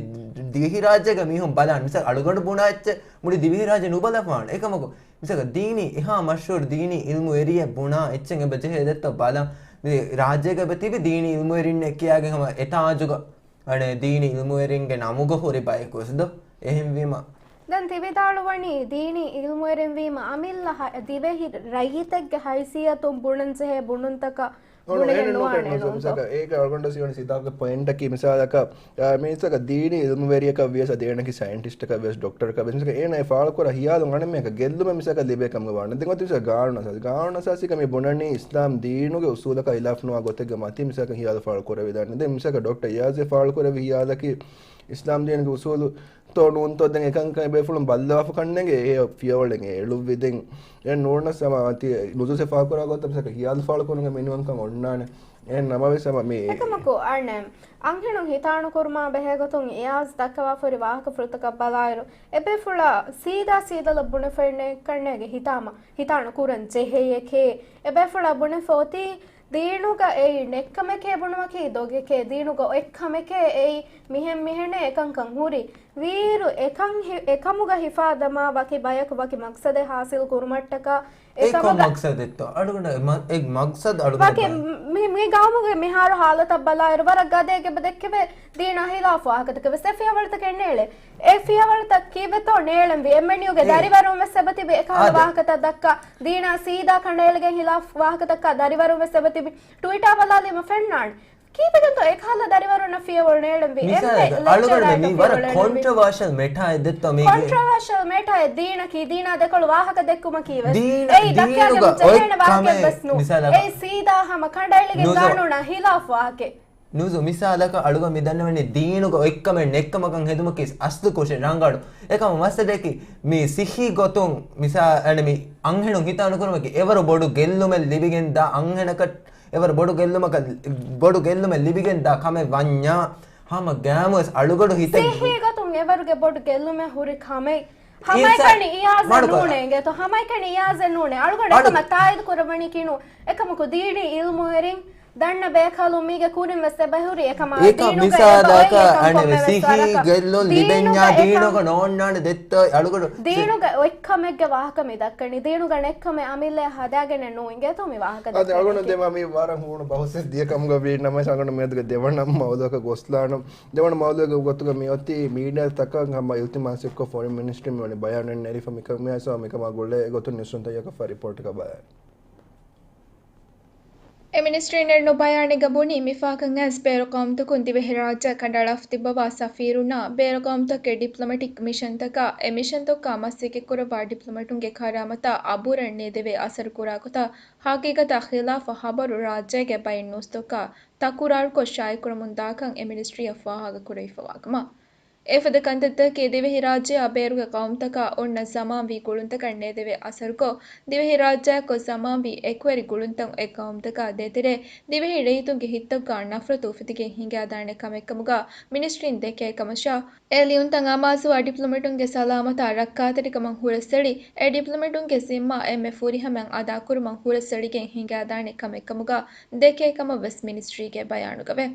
ދިވެހިރާއްޖޭގަ މީހުން ބަލާން. މިސާލަކަށް އަޅުގަނޑު ބުނާ އެއްޗެއް މުޅި ދިވެހިރާއްޖެ ނުބަލަފާނެ. އެކަމަކު މިސާލަކަށް ދީނީ އެހާ މަޝްހޫރު ދީނީ އިލްމުވެރިއެއް ބުނާ އެއްޗެއް އެބަ ޖެހޭ ދެއްތޯ ބަލަން. މި ރާއްޖޭގަ އެބަ ތިބި ދީނީ އިލްމުވެރިންނޭ ކިޔާގެން ހަމަ އެތާޖުގަ އަނެއް ދީނީ އިލްމުވެރިންގެ ނަމުގަ ހުރި ބަޔަކު ވެސް ދޯ؟ އެހެންވީމަ. ދެން ތި ވިދާޅުވަނީ ދީނީ އިލްމުވެރިން ވީމަ އަމިއްލަ ހަ، ދިވެހި ރައްޔިތެއްގެ ހައިސިއްޔަތުން ބުނަން ޖެހޭ ބުނުންތަކަށް ބުނެގެން ނުވާނެ ނޫންތޯ؟ މިސާލަކަށް އޭގަ އަޅުގަނޑަށް ސީވަނީ ސީދާގެ ޕޮއިންޓަކީ މިސާލަކަށް، އާ، މިސާލަކަށް ދީނީ އިލްމުވެރިޔަކަށް ވިޔަސް އަދި އޭނަކީ ސައިންޓިސްޓަކަށް ވިޔަސް ޑޮކްޓަރަކަށް ވިޔަސް މިސާލަކަށް އޭނަ އެ ފާޅުކުރާ ހިޔާލުން އަނެއް މީހަކަށް ގެއްލުމެއް މިސާލަކަށް ލިބޭ ކަމުގަ ވާނެ. ދެން އޮތީ މިސާލަކަށް ގާނޫނު އަސާސީ، ގާނޫނު އަސާސީގަ މި ބުނަނީ އިސްލާމް ދީނުގެ އުސޫލަކާ ހިލާފް ނުވާ ގޮތެއްގެ މަތީ މިސާލަކަށް ހިޔާލު ފާޅު ކުރެވިދާނެ. ދެން މިސާލަކަށް ޑޮކްޓަރ އިޔާޒް އެ ފާޅު ކުރެއްވި ހިޔާލަކީ އިސްލާމް ދީނުގެ އުސޫލު ތޯ ނޫންތޯ ދެން އެކަންކަން އެބޭފުޅުން ބައްލަވާފަ ކަންނޭނގެ އެ ފިޔަވަޅެއް އެ އެޅުއްވި ދެން އެ ނޫނަސް ހަމަ އަތި ނުޒޫސެ ފާހަގަކުރާ ގޮތަށް މިސާލަކަށް ހިޔާލު ފާޅުކުރުމުގެ މިނިވަންކަން އޮންނާނެ. އެ ނަމަވެސް ހަމަ މި އެކަމަކު އަނެއް އަންހެނުން ހިތާނުކުރުމާ ބެހޭގޮތުން އިޔާޒް ދައްކަވާފަހުރި ވާހަކަފުޅުތަކަށް ބަލާއިރު، އެބޭފުޅާ ސީދާ ސީދަލަށް ބުނެފައިންނޭ ކަންނޭގެ ހިތާމަ، ހިތާނުކުރަން ޖެހޭޔެކޭ. އެބޭފުޅާ ބުނެފަ އޮތީ ދީނުގަ އެއީ ނެއްކަމެކޭ ބުނުމަކީ ދޮގެކޭ، ދީނުގަ އޮތްކަމެކޭ އެއީ މިހެން މިހެނޭ އެކަންކަން ހުރި. ވީއިރު އެކަން ހި، އެކަމުގަ ހިފާދަމާ ވަކި ބަޔަކު ވަކި މަގްސަދެއް ހާސިލް ކުރުމަށްޓަކާ އެކަމުގަ އެކަމަކު މަގްސަދެއްތޯ؟ އަޅުގަނޑަށް އެ މަ، އެ މަގްސަދު އަޅުގަނޑަށް ވަކި ބައެއް. މި، މި ގައުމުގެ މިހާރު ހާލަތަށް ބަލާއިރު ވަރަށް ގަދައެއް އެބަ ދެއްކެވޭ ދީނާ ހިލާފު ވާހަކަތަކެއް ވެސް އެ ފިޔަވަޅުތަކެއް ނޭޅޭ. އެ ފިޔަވަޅުތައް ކީއްވެތޯ ނޭޅެންވީ؟ އެމްއެންޔޫގެ އެ. ދަރިވަރުން ވެސް އެބަ ތިބި އެކަހަލަ އާދެ. ވާހަކަތައް ދައްކާ ދީނާ ސީދާ ކަނޑައެޅިގެން ހިލާފު ވާހަކަ ދައްކާ ދަރިވަރުން ވެސް އެބަ ތިބި ޓުވިޓާ ބަލާލީމަ ފެންނާނެ. ކީއްވެގެންތޯ އެކަހަލަ ދަރިވަރުންނަށް ފިޔަވަޅު ނޭޅެންވީ؟ އެންމެ މިސާލަކަށް އަޅުގަނޑު މި ވަރަށް ކޮންޓްރޮވާޝަލް މެޓާއެއް ދެއްތޯ މީގެ؟ ކޮންޓްރޮވާޝަލް މެޓާއެއް ދީނަކީ، ދީނާ ދެކޮޅު ވާހަކަ ދެއްކުމަކީ ވެސް. ދީން، އެއީ ދައްކާގެން ޖެހޭނެ ވާހަކައެއް ވެސް ނޫން. މިސާލަކަށް އެއީ ސީދާ ހަމަ ކަނޑައެޅިގެން ނުޒު، ގާނޫނާ ހިލާފު ވާހަކައެއް. ނުޒު، މިސާލަކަށް އަޅުގަނޑު މި ދަންނަވަނީ ދީނުގަ އޮތްކަމެއް ނެއްކަމަކަށް ހެދުމަކީ އަސްލު ކުށެއް ރަނގަޅު. އެކަމަކު މައްސަލައަކީ މި ސިއްހީ ގޮތުން މިސާ، އަނެއް މި އަންހެނުން ހިތާނުކުރުމަކީ އެވަރު ބޮޑު ގެއްލުމެއް ލިބިގެންދާ އަންހެނަކަށް އެވަރު ބޮޑު ގެއްލުމަކަށް، ބޮޑު ގެއްލުމެއް ލިބިގެންދާ ކަމެއް ވަންޏާ، ހަމަ ގައިމުވެސް އަޅުގަނޑު ހިތެއް. ސިއްހީ ގޮތުން އެވަރުގެ ބޮޑު ގެއްލުމެއް ހުރި ކަމެއް ހަމައެކަނި އިޔާޒެއް ނޫނޭ އިނގޭތޯ، ހަމައެކަނި އިޔާޒެއް ނޫނޭ. އަޅުގަނޑު އެކަމަށް ތާއީދު ކުރައްވަނީކީ ނޫން. އެކަމަކު ދީނީ އިލްމުވެރިން ދަންނަ ބޭކަލުން މީގެ ކުރިން ވެސް އެބަ ހުރި އެކަމާ އެކަ ދީނުގަ އެބަ އޮތް މިސާލަކަށް އެކަން އަނެއް ކޮންމެވެސް ސިހީ ވަރަކަށް. ގެއްލުން ދީނުގަ ލިބެންޏާ އެކަން ދީނުގަ ނޯންނާނެ ދެއްތޯ އަޅުގަނޑު. ދީނުގަ އޮތްކަމެއްގެ ވާހަކަ މި ދައްކަނީ. ދީނުގަ ނެއްކަމެއް އަމިއްލައަށް ހަދާގެނެއް ނޫން އިނގޭތޯ މި ވާހަކަ ދައްކަނީ. އަޅުގަނޑު ދެމާ މި ވަރަށް ހޫނު ބަހުސެއް ދިޔަ ކަމުގަ ވީ ނަމަވެސް އަޅުގަނޑު މިއަދުގެ ދެވަނަ މައުލޫއަކަށް ގޮސްލާނަން. ދެވަނަ މައުލޫއެއްގެ ގޮތުގަ މިއޮތީ މީޑިއާ ތަކަށް ހަމަ އިލްތިމާސް އެއްކޮށް ފޮރިން މިނިސްޓްރީ މިވަނީ ބަޔާނެއް ނެރިފަ މިކަ، މިއައިސް މިކަމާ ގުޅޭ ގޮތުން ނިސްރުންތައްޔަކަށް ފަ ރިޕޯޓްތަކަށް ބަލާނެ. އެ މިނިސްޓްރީން ނެރުނު ބަޔާނެއްގަ ބުނީ، މި ފަހަކަށް އައިސް ބޭރު ޤައުމުތަކުން ދިވެހިރާއްޖެ ކަނޑައަޅާފަ ތިއްބަވާ ސަފީރުންނާ ބޭރު ޤައުމުތަކުގެ ޑިޕްލޮމެޓިކް މިޝަންތަކާ، އެ މިޝަންތަކާ މަސައްކަތްކުރައްވާ ޑިޕްލޮމެޓުންގެ ކަރާމަތާ އަބުރަށް ނޭދެވޭ އަސަރު ކުރާ ގޮތާ ހަގީގަތާ ޚިލާފަށް ޚަބަރު ރާއްޖޭގެ ބައެއް ނޫސްތަކާ ތަކުރާރުކޮށް ޝާއިޢުކުރަމުންދާކަން އެ މިނިސްޓްރީއަށް ފާހަގަކުރެވިފަވާކަމަށް. އެފަދަ ކަންތައްތަކަކީ ދިވެހިރާއްޖެއާ ބޭރުގެ ޤައުމުތަކާ އޮންނަ ޒަމާންވީ ގުޅުންތަކަށް ނޭދެވޭ އަސަރުކޮށް، ދިވެހިރާއްޖެއަކު ޒަމާންވީ އެކުވެރި ގުޅުންތައް އެ ޤައުމުތަކާ ދޭތެރޭ ދިވެހި ރައްޔިތުންގެ ހިތްތަކުގާ ނަފްރަތު އުފެދިގެން ހިނގާދާނެ ކަމެއްކަމުގާ މިނިސްޓްރީން ދެކޭ ކަމަށާ، އެ ލިޔުންތައް އަމާޒުވާ ޑިޕްލޮމެޓުންގެ ސަލާމަތާ ރައްކާތެރިކަމަށް ހުރަސްއެޅި، އެ ޑިޕްލޮމެޓުންގެ ޒިންމާ އެންމެ ފުރިހަމައިން އަދާކުރުމަށް ހުރަސްއެޅިގެން ހިނގާދާނެ ކަމެއްކަމުގާ ދެކޭ ކަމަށް ވެސް މިނިސްޓްރީގެ ބަޔާނުގަވޭ.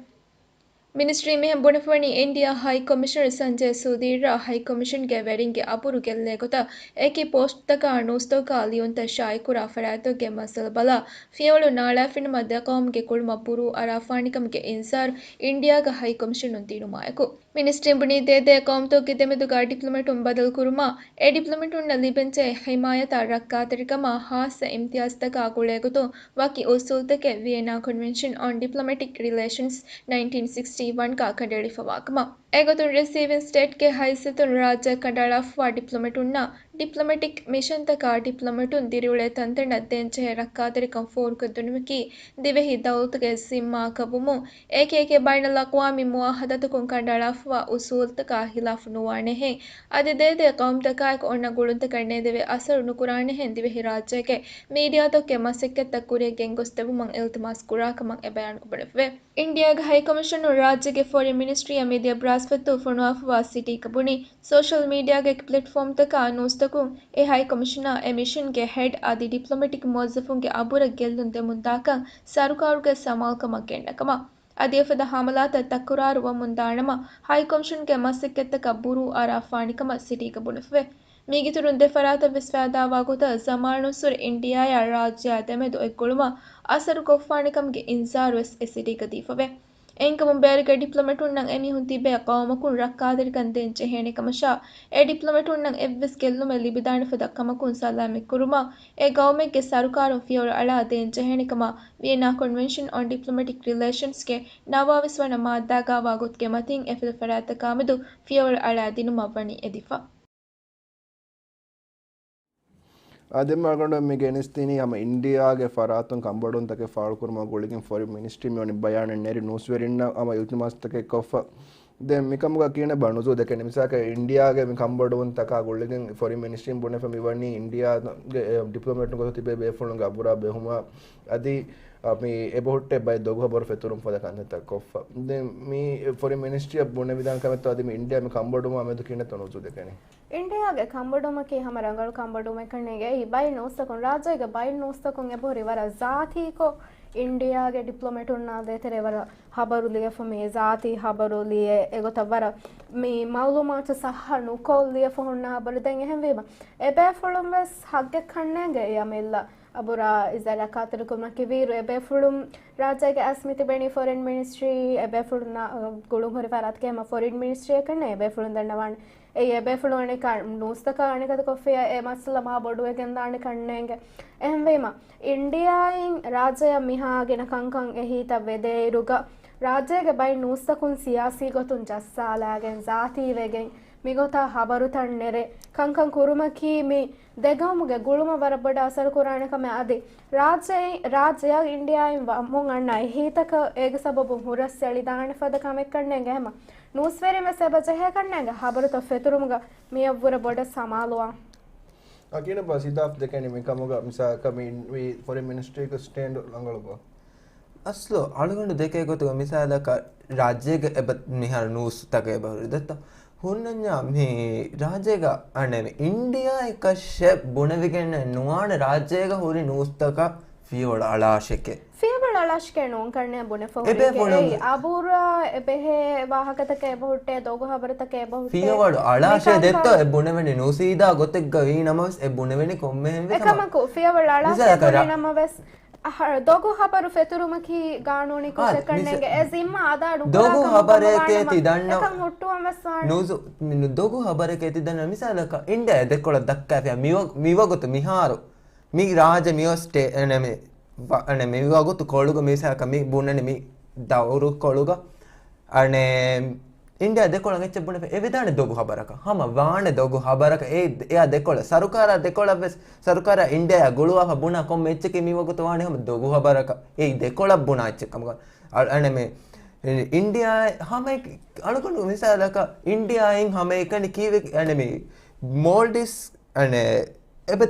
މިނިސްޓްރީ މިހެން ބުނެފަވަނީ އިންޑިއާ ހައި ކޮމިޝަނަރ ސަންޖޭ ސުދީރްއާ ހައި ކޮމިޝަންގެ ވެރިންގެ އަބުރު ގެއްލޭ ގޮތަށް އެކި ޕޯސްޓްތަކާ ނޫސްތަކާ ލިޔުންތައް ޝާއިކުރާ ފަރާތްތަކުގެ މައްސަލަ ބަލާ ފިޔަވަޅު ނާޅާފިނަމަ ދެ ޤައުމުގެ ގުޅުމަށް ބުރޫ އަރާފާނެކަމުގެ އިންޒާރު އިންޑިއާގެ ހައި ކޮމިޝަނުން ދިނުމާއެކު، މިނިސްޓްރީން ބުނީ ދޭ ދޭ ޤައުމުތަކުގެ ދެމެދުގަ ޑިޕްލޮމެޓުން ބަދަލުކުރުމާ، އެ ޑިޕްލޮމެޓުންނަށް ލިބެންޖެހޭ ހިމާޔަތާ ރައްކާތެރިކަމާ ޚާއްޞަ އިމްތިޔާޒްތަކާ ގުޅޭގޮތުން ވަކި އުސޫލުތަކެއް ވިއެންނާ ކޮންވެންޝަން އޮން ޑިޕްލޮމެޓިކް ރިލޭޝަންސް ނައިންޓީން ސިކްސްޓީ ވަންގަ ކަނޑައެޅިފަވާކަމަށް. އެގޮތުން ރިސީވިން ސްޓޭޓްގެ ހައިސިއްޔަތުން ރާއްޖެއަށް ކަނޑައަޅާފައިވާ ޑިޕްލޮމެޓުންނަށް ޑިޕްލޮމެޓިކް މިޝަންތަކާ ޑިޕްލޮމެޓުން ދިރިއުޅޭ ތަންތަނަށް ދޭންޖެހޭ ރައްކާތެރިކަން ފޯރުކޮށްދިނުމަކީ ދިވެހި ދައުލަތުގެ ޒިންމާއަކަށްވުމުން، އެކި އެކި ބައިނަލްއަޤްވާމީ މުއާހަދާތަކުން ކަނޑައަޅާފައިވާ އުސޫލުތަކާ ހިލާފު ނުވާނެހެން، އަދި ދޭ ދޭ ޤައުމުތަކާއެކު އޮންނަ ގުޅުންތަކަށް ނޭދެވޭ އަސަރު ނުކުރާނެހެން ދިވެހިރާއްޖޭގެ މީޑިއާތަކުގެ މަސައްކަތްތައް ކުރިއަށް ގެންގޮސްދެއްވުމަށް އިލްތިމާސް ކުރާކަމަށް އެ ބަޔާނުގަ ބުނެފަވޭ. އިންޑިއާގެ ހައިކޮމިޝަނުން ރާއްޖޭގެ ފޮރިން މިނިސްޓްރީއަށް މިދިޔަ ބްރާސްފަތު ފޮނުވާފައިވާ ސިޓީގަ ބުނީ، ސޯޝަލް މީޑިއާގެ ޕްލެޓްފޯމްތަކާ ނޫސްތަކުން އެ ހައިކޮމިޝަނާ އެ މިޝަންގެ ހެޑް އަދި ޑިޕްލޮމެޓިކް މުވައްޒަފުންގެ އަބުރަށް ގެއްލުން ދެމުންދާކަން ސަރުކާރުގެ ސަމާލުކަމަށް ގެންނަ ކަމަށް. އަދި އެފަދަ ހަމަލާތައް ތަކުރާރު ވަމުން ދާނަމަ، ހައިކޮމިޝަންގެ މަސައްކަތްތަކަށް ބުރޫ އަރާފާނެ ކަމަށް ސިޓީގަ ބުނެފަވޭ. މީގެއިތުރުން ދެ ފަރާތަށް ވެސް ފައިދާވާ ގޮތަށް ޒަމާނުއްސުރެ އިންޑިއާއާ ރާއްޖެއާ ދެމެދު އެއްގުޅުމަށް އަސަރު ކޮށްފާނެ ކަމުގެ އިންޒާރު ވެސް އެ ސިޓީގަ ދީފަވޭ. އެހެންކަމުން ބޭރުގެ ޑިޕްލޮމެޓުންނަށް އެމީހުން ތިބޭ ޤައުމަކުން ރައްކާތެރިކަން ދޭން ޖެހޭނެ ކަމަށާ، އެ ޑިޕްލޮމެޓުންނަށް އެއްވެސް ގެއްލުމެއް ލިބިދާނެ ފަދަ ކަމަކުން ސަލާމަތްކުރުމަށް އެ ޤައުމެއްގެ ސަރުކާރުން ފިޔަވަޅު އަޅާ ދޭން ޖެހޭނެ ކަމަށް ވިއެންނާ ކޮންވެންޝަން އޮން ޑިޕްލޮމެޓިކް ރިލޭޝަންސްގެ ނަވާވީސް ވަނަ މާއްދާގައިވާ ގޮތުގެ މަތިން އެފަދަ ފަރާތްތަކާމެދު ފިޔަވަޅު އަޅާ ދިނުމަށް ވަނީ އެދިފަ. އާ، ދެން މާގަނޑު މި ގެނެސްދިނީ ހަމަ އިންޑިއާގެ ފަރާތުން ކަންބޮޑުވުންތަކެއް ފާޅުކުރުމަށް ގުޅިގެން ފޮރިން މިނިސްޓްރީ މިވަނީ ބަޔާނެއް ނެރި ނޫސްވެރިންނަށް ހަމަ އިލްތިމާސްތަކެއް ކޮށްފަ. ދެން މިކަމުގަ ކިހިނެއްބާ ނުޒޫ ދެކެނީ؟ މިސާލަކަށް އިންޑިއާގެ މި ކަންބޮޑުވުންތަކާ ގުޅިގެން ފޮރިން މިނިސްޓްރީން ބުނެފަ މިވަނީ އިންޑިއާގެ އެ، ޑިޕްލޮމެޓުން ގޮތަށް ތިބޭ ބޭފުޅުންގެ އަބުރާ ބެހުމާ އަދި، އަ، މި އެބަހުއްޓޭ ބައެއް ދޮގު ހަބަރު ފެތުރުން ފަދަ ކަންތައްތައް ކޮށްފަ. ދެން މި ފޮރިން މިނިސްޓްރީއަށް ބުނެވިދާނެ ކަމެއްތޯ އަދި މި އިންޑިއާ މި ކަންބޮޑުވުމާ މެދު ކިހިނެއްތޯ ނުޒޫ ދެކެނީ؟ އިންޑިއާގެ ކަންބޮޑުވުމަކީ ހަމަ ރަނގަޅު ކަންބޮޑުވުމެއް ކަންނޭނގެ. އެއީ ބައެއް ނޫސްތަކުން، ރާއްޖޭގެ ބައެއް ނޫސްތަކުން އެބަހުރި ވަރަށް ޒާތީކޮށް، އިންޑިއާގެ ޑިޕްލޮމެޓުންނާ ދޭތެރޭ ވަރަށް ހަބަރު ލިޔެފަ، މި ޒާތީ ހަބަރު ލިޔެ، އެގޮތަށް ވަރަށް މި މައުލޫމާތު ސައްހަ ނުކޮށް ލިޔެފަ ހުންނަ ހަބަރު. ދެން އެހެންވީމަ، އެބޭފުޅުން ވެސް ހައްގެއް ކަންނޭނގެ އެ އަމިއްލަ އަބުރާ އިޒާރާ ކާތިރުކުރުމަކީ ވީއިރު، އެބޭފުޅުން ރާއްޖޭގެ އަސް މި ތިބެނީ ފޮރިން މިނިސްޓްރީ، އެބޭފުޅުންނާ ގުޅުން ހުރި ފަރާތަކީ ހަމަ ފޮރިން މިނިސްޓްރީއަކަށް ނޭ. އެބޭފުޅުން ދަންނަވާނެ އެއީ އެބޭފުޅުން އަނެކާ ނޫސްތަކާ އަނެކަތަ ކޮށްފިޔާ އެ މައްސަލަ މާ ބޮޑުވެ ގެންދާނެ ކަންނޭނގެ. އެހެންވީމަ، އިންޑިއާއިން ރާއްޖެއަށް މިހާ ގިނަ ކަންކަން އެހީތައް ވެދޭއިރުގަ، ރާއްޖޭގެ ބައެއް ނޫސްތަކުން ސިޔާސީ ގޮތުން ޖައްސާލާގެން، ޒާތީވެގެން، މިގޮތާ ހަބަރުތައް ނެރެ ކަންކަން ކުރުމަކީ މި ދެގައުމުގެ ގުޅުމަށް ވަރަށް ބޮޑަށް އަސަރު ކުރާނެ ކަމެއް. އަދި ރާއްޖެ، ރާއްޖެއަށް އިންޑިއާއިން ވަމުން އަންނަ އެހީތަކަށް އޭގެ ސަބަބުން ހުރަސް އެޅިދާނެ ފަދަ ކަމެއް ކަންނޭނގެ. ހަމަ ނޫސްވެރިން ވެސް އެބަ ޖެހޭ ކަންނޭނގެ ހަބަރުތައް ފެތުރުމުގަ މިއަށްވުރެ ބޮޑަށް ސަމާލުވާން. އަ، ކިހިނެއްބާ ސިދާފް ދެކެނީ މިކަމުގަ؟ މިސާލަކަށް މި، މި ފޮރިން މިނިސްޓްރީގެ ސްޓޭންޑް ރަނގަޅުކޮށް. އަސްލު އަޅުގަނޑު ދެކޭ ގޮތުގަ މިސާލަކަށް ރާއްޖޭގަ އެބަ މިހާރު ނޫސްތަކެއް އެބަ ހުރި ދެއްތަ؟ ހުންނަންޏާ މި ރާއްޖޭގަ އަނެ މި އިންޑިއާއަކަށް ބުނެވިގެން ނުވާނެ ރާއްޖޭގަ ހުރި ނޫސްތަކަށް ފިޔަވަޅު އަޅާށެކޭ. ފިޔަވަޅު އަޅާށެކޭ ނޫން ކަންނޭ ބުނެފަ ހުރީ. އެބޭފުޅުން އެއީ އަބުރާ އެބެހޭ ވާހަކަތަކެއް އެބަހުއްޓޭ، ދޮގު ހަބަރުތަކެއް އެބަހުއްޓޭ. ފިޔަވަޅު އަޅާށޭ މިކަންކަން ދެއްތޯ އެ ބުނެވެނީ ނޫސް ސީދާ ގޮތެއްގަ ވީ ނަމަވެސް އެ ބުނެވެނީ ކޮންމެހެން ވެސް ހަމަ. އެކަމަކު ފިޔަވަޅު އަޅާށޭ މިސާލަކަށް ބުނި ރަ-، ނަމަވެސް އަހަ، ދޮގު ހަބަރު ފެތުރުމަކީ ގާނޫނީ އާ، ކުށެއް ކަންނޭނގެ. މިސާ-، އެ ޒިންމާ އަދާ ނުކުރާ ދޮގު ކަމަކަށް ހަބަރެކޭ ވާނަމަ، ތި ދަންނަ-، އެކަން ހުއްޓުވަން ވެސް ވާނެ. ނޫސް، މި ނު-، ދޮގު ހަބަރެކޭ ތި ދަންނަ. މިސާލަކަށް އިންޑިއާ ދެކޮޅަށް ދައްކާފިޔާ މިވަ-، މިވަގުތު މިހާރު މި ރާއްޖެ މިއޮއްސޭ އެނެ މި ވަ-، އެނެ މިވަގުތު ކޮޅުގަ މިސާލަކަށް މި ބުނަނީ މި ދައުރު ކޮޅުގަ އަނެ އިންޑިއާ ދެކޮޅަށް އެއްޗެއް ބުނެފަ އެވެދާނެ ދޮގު ހަބަރަކަށް. ހަމަ ވާނެ ދޮގު ހަބަރަކަށް. އެ، އެއާ ދެކޮޅަށް ސަރުކާރާ ދެކޮޅަށް ވެސް، ސަރުކާރާ އިންޑިއާ ގުޅުވާފަ ބުނާ ކޮންމެ އެއްޗެކޭ މިވަގުތު ވާނެ ހަމަ ދޮގު ހަބަރަކަށް. އެއީ ދެކޮޅަށް ބުނާ އެއްޗެއް ކަމަކަށް. އަ-، އަނެ މި އިންޑިއާ ހަމައެކަ އަޅުގަނޑު މިސާލަކަށް އިންޑިއާއިން ހަމައެކަނި ކީއްވެ އަނެ މި މޯލްޑިވްސް އަނެ އެބަ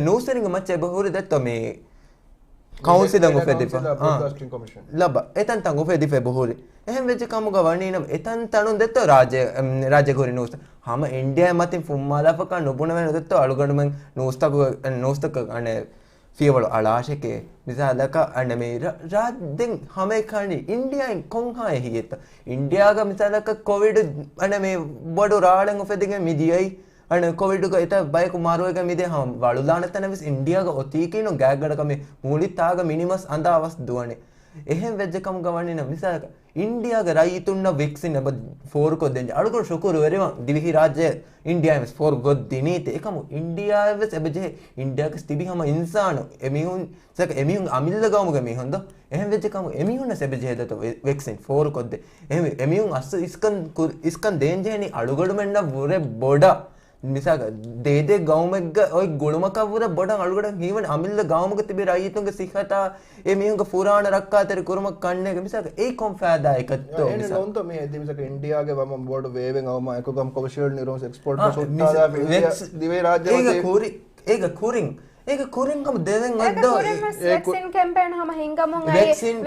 ނޫސްވެރިންގެ މައްޗަށް އެބަ ހުރި ދެއްތޯ މި ކައުންސިލަށް އުފެދިފަ ލަބަ އެތަންތަން އުފެދިފަ އެބަ ހުރި. އެހެން ވެއްޖެ ކަމުގަ ވަނީނަމަ އެތަން ތަނުން ދެއްތޯ ރާއްޖެ ރާއްޖެ ހުރި ނޫސް ހަމަ އިންޑިއާ މަތިން ފުންމާލާފަކާ ނުބުނެވޭނެ ދެއްތޯ އަޅުގަނޑުމެން ނޫސްތަކު ނޫސްތަކަށް އަނެ ފިޔަވަޅު އަޅާށެކޭ. މިސާލަކަށް އަންނަ މި ރާ، ރާ، ދެން ހަމައެކަނި އިންޑިއާއިން ކޮންހާ އެހީއެއްތަ؟ އިންޑިއާގަ މިސާލަކަށް ކޮވިޑް އަންނަ މި ބޮޑު ރާޅެއް އުފެދިގެން މި ދިޔައީ. އަންނަ ކޮވިޑުގަ އެތައް ބަޔަކު މަރުވެގެން މިދިޔަ ހަމަ ވަޅުލާނެ ތަނެއް ވެސް އިންޑިއާގަ އޮތީކީނު ގާތްގަނޑަކަށް މި މުޅި ތާގަ މިނިމަސް އަނދާ ވަސް ދުވަނީ. އެހެން ވެއްޖެ ކަމުގަ ވަނީނަ މިސާލަކަށް އިންޑިއާގެ ރައްޔިތުންނަށް ވެކްސިން އެބަ ފޯރުކޮށްދޭން އަޅުގަނޑު ޝުކުރުވެރިވަން ދިވެހި ރާއްޖެ އިންޑިއާއިން ވެސް ފޯރު ގޮށް ދިނީތޭ. އެކަމު އިންޑިއާއަށް ވެސް އެބަޖެހޭ އިންޑިއާގަސް ތިބި ހަމަ އިންސާނު އެމީހުން ސަކަ އެމީހުން އަމިއްލަ ގައުމުގެ މީހުން ދޯ؟ އެހެން ވެއްޖެ ކަމު އެމީހުންނަސް އެބަޖެހޭ ދޯ ވެކްސިން ފޯރުކޮށްދޭ. އެހެން އެމީހުން އަސްލު އިސްކަން ކު-، އިސްކަން ދޭންޖެހެނީ އަޅުގަޑުމެންނަށް ވުރެ ބޮޑަށް. މިސާލަކަށް ދޭދޭ ގައުމެއްގަ އޮތް ގުޅުމަކަށް ވުރެ ބޮޑަށް އަޅުގަޑަށް ހީވަނީ އަމިއްލަ ގައުމުގަ ތިބި ރައްޔިތުންގެ ސިއްހަތާ އެ މީހުންގެ ފުރާނަ ރައްކާތެރި ކުރުމަށް ކަންނޭނގެ މިސާލަކަށް އެއީ ކޮން ފައިދާއެއްތޯ؟ އޭނަ ނޯންތޯ މި އެދި މިސާލަކަށް އިންޑިއާގެ ވަމަ ބޮޑު ވޭވެން އައުމާ އެކުގަ ކޮމަޝިއަލް ނިރޯންސް އެކްސްޕޯޓް ވެސް ހުއްޓާލާފަ ދިވެހި ރާއްޖެ އޭގެ ކުރި އޭގެ ކުރިން އޭގެ ކުރިން ހަމަ ދެވެން އެއްދޯ. ކުރިން ވެސް ވެކްސިން ކެމްޕޭން ހަމަ ހިންގަމުން އައި ވެކްސިން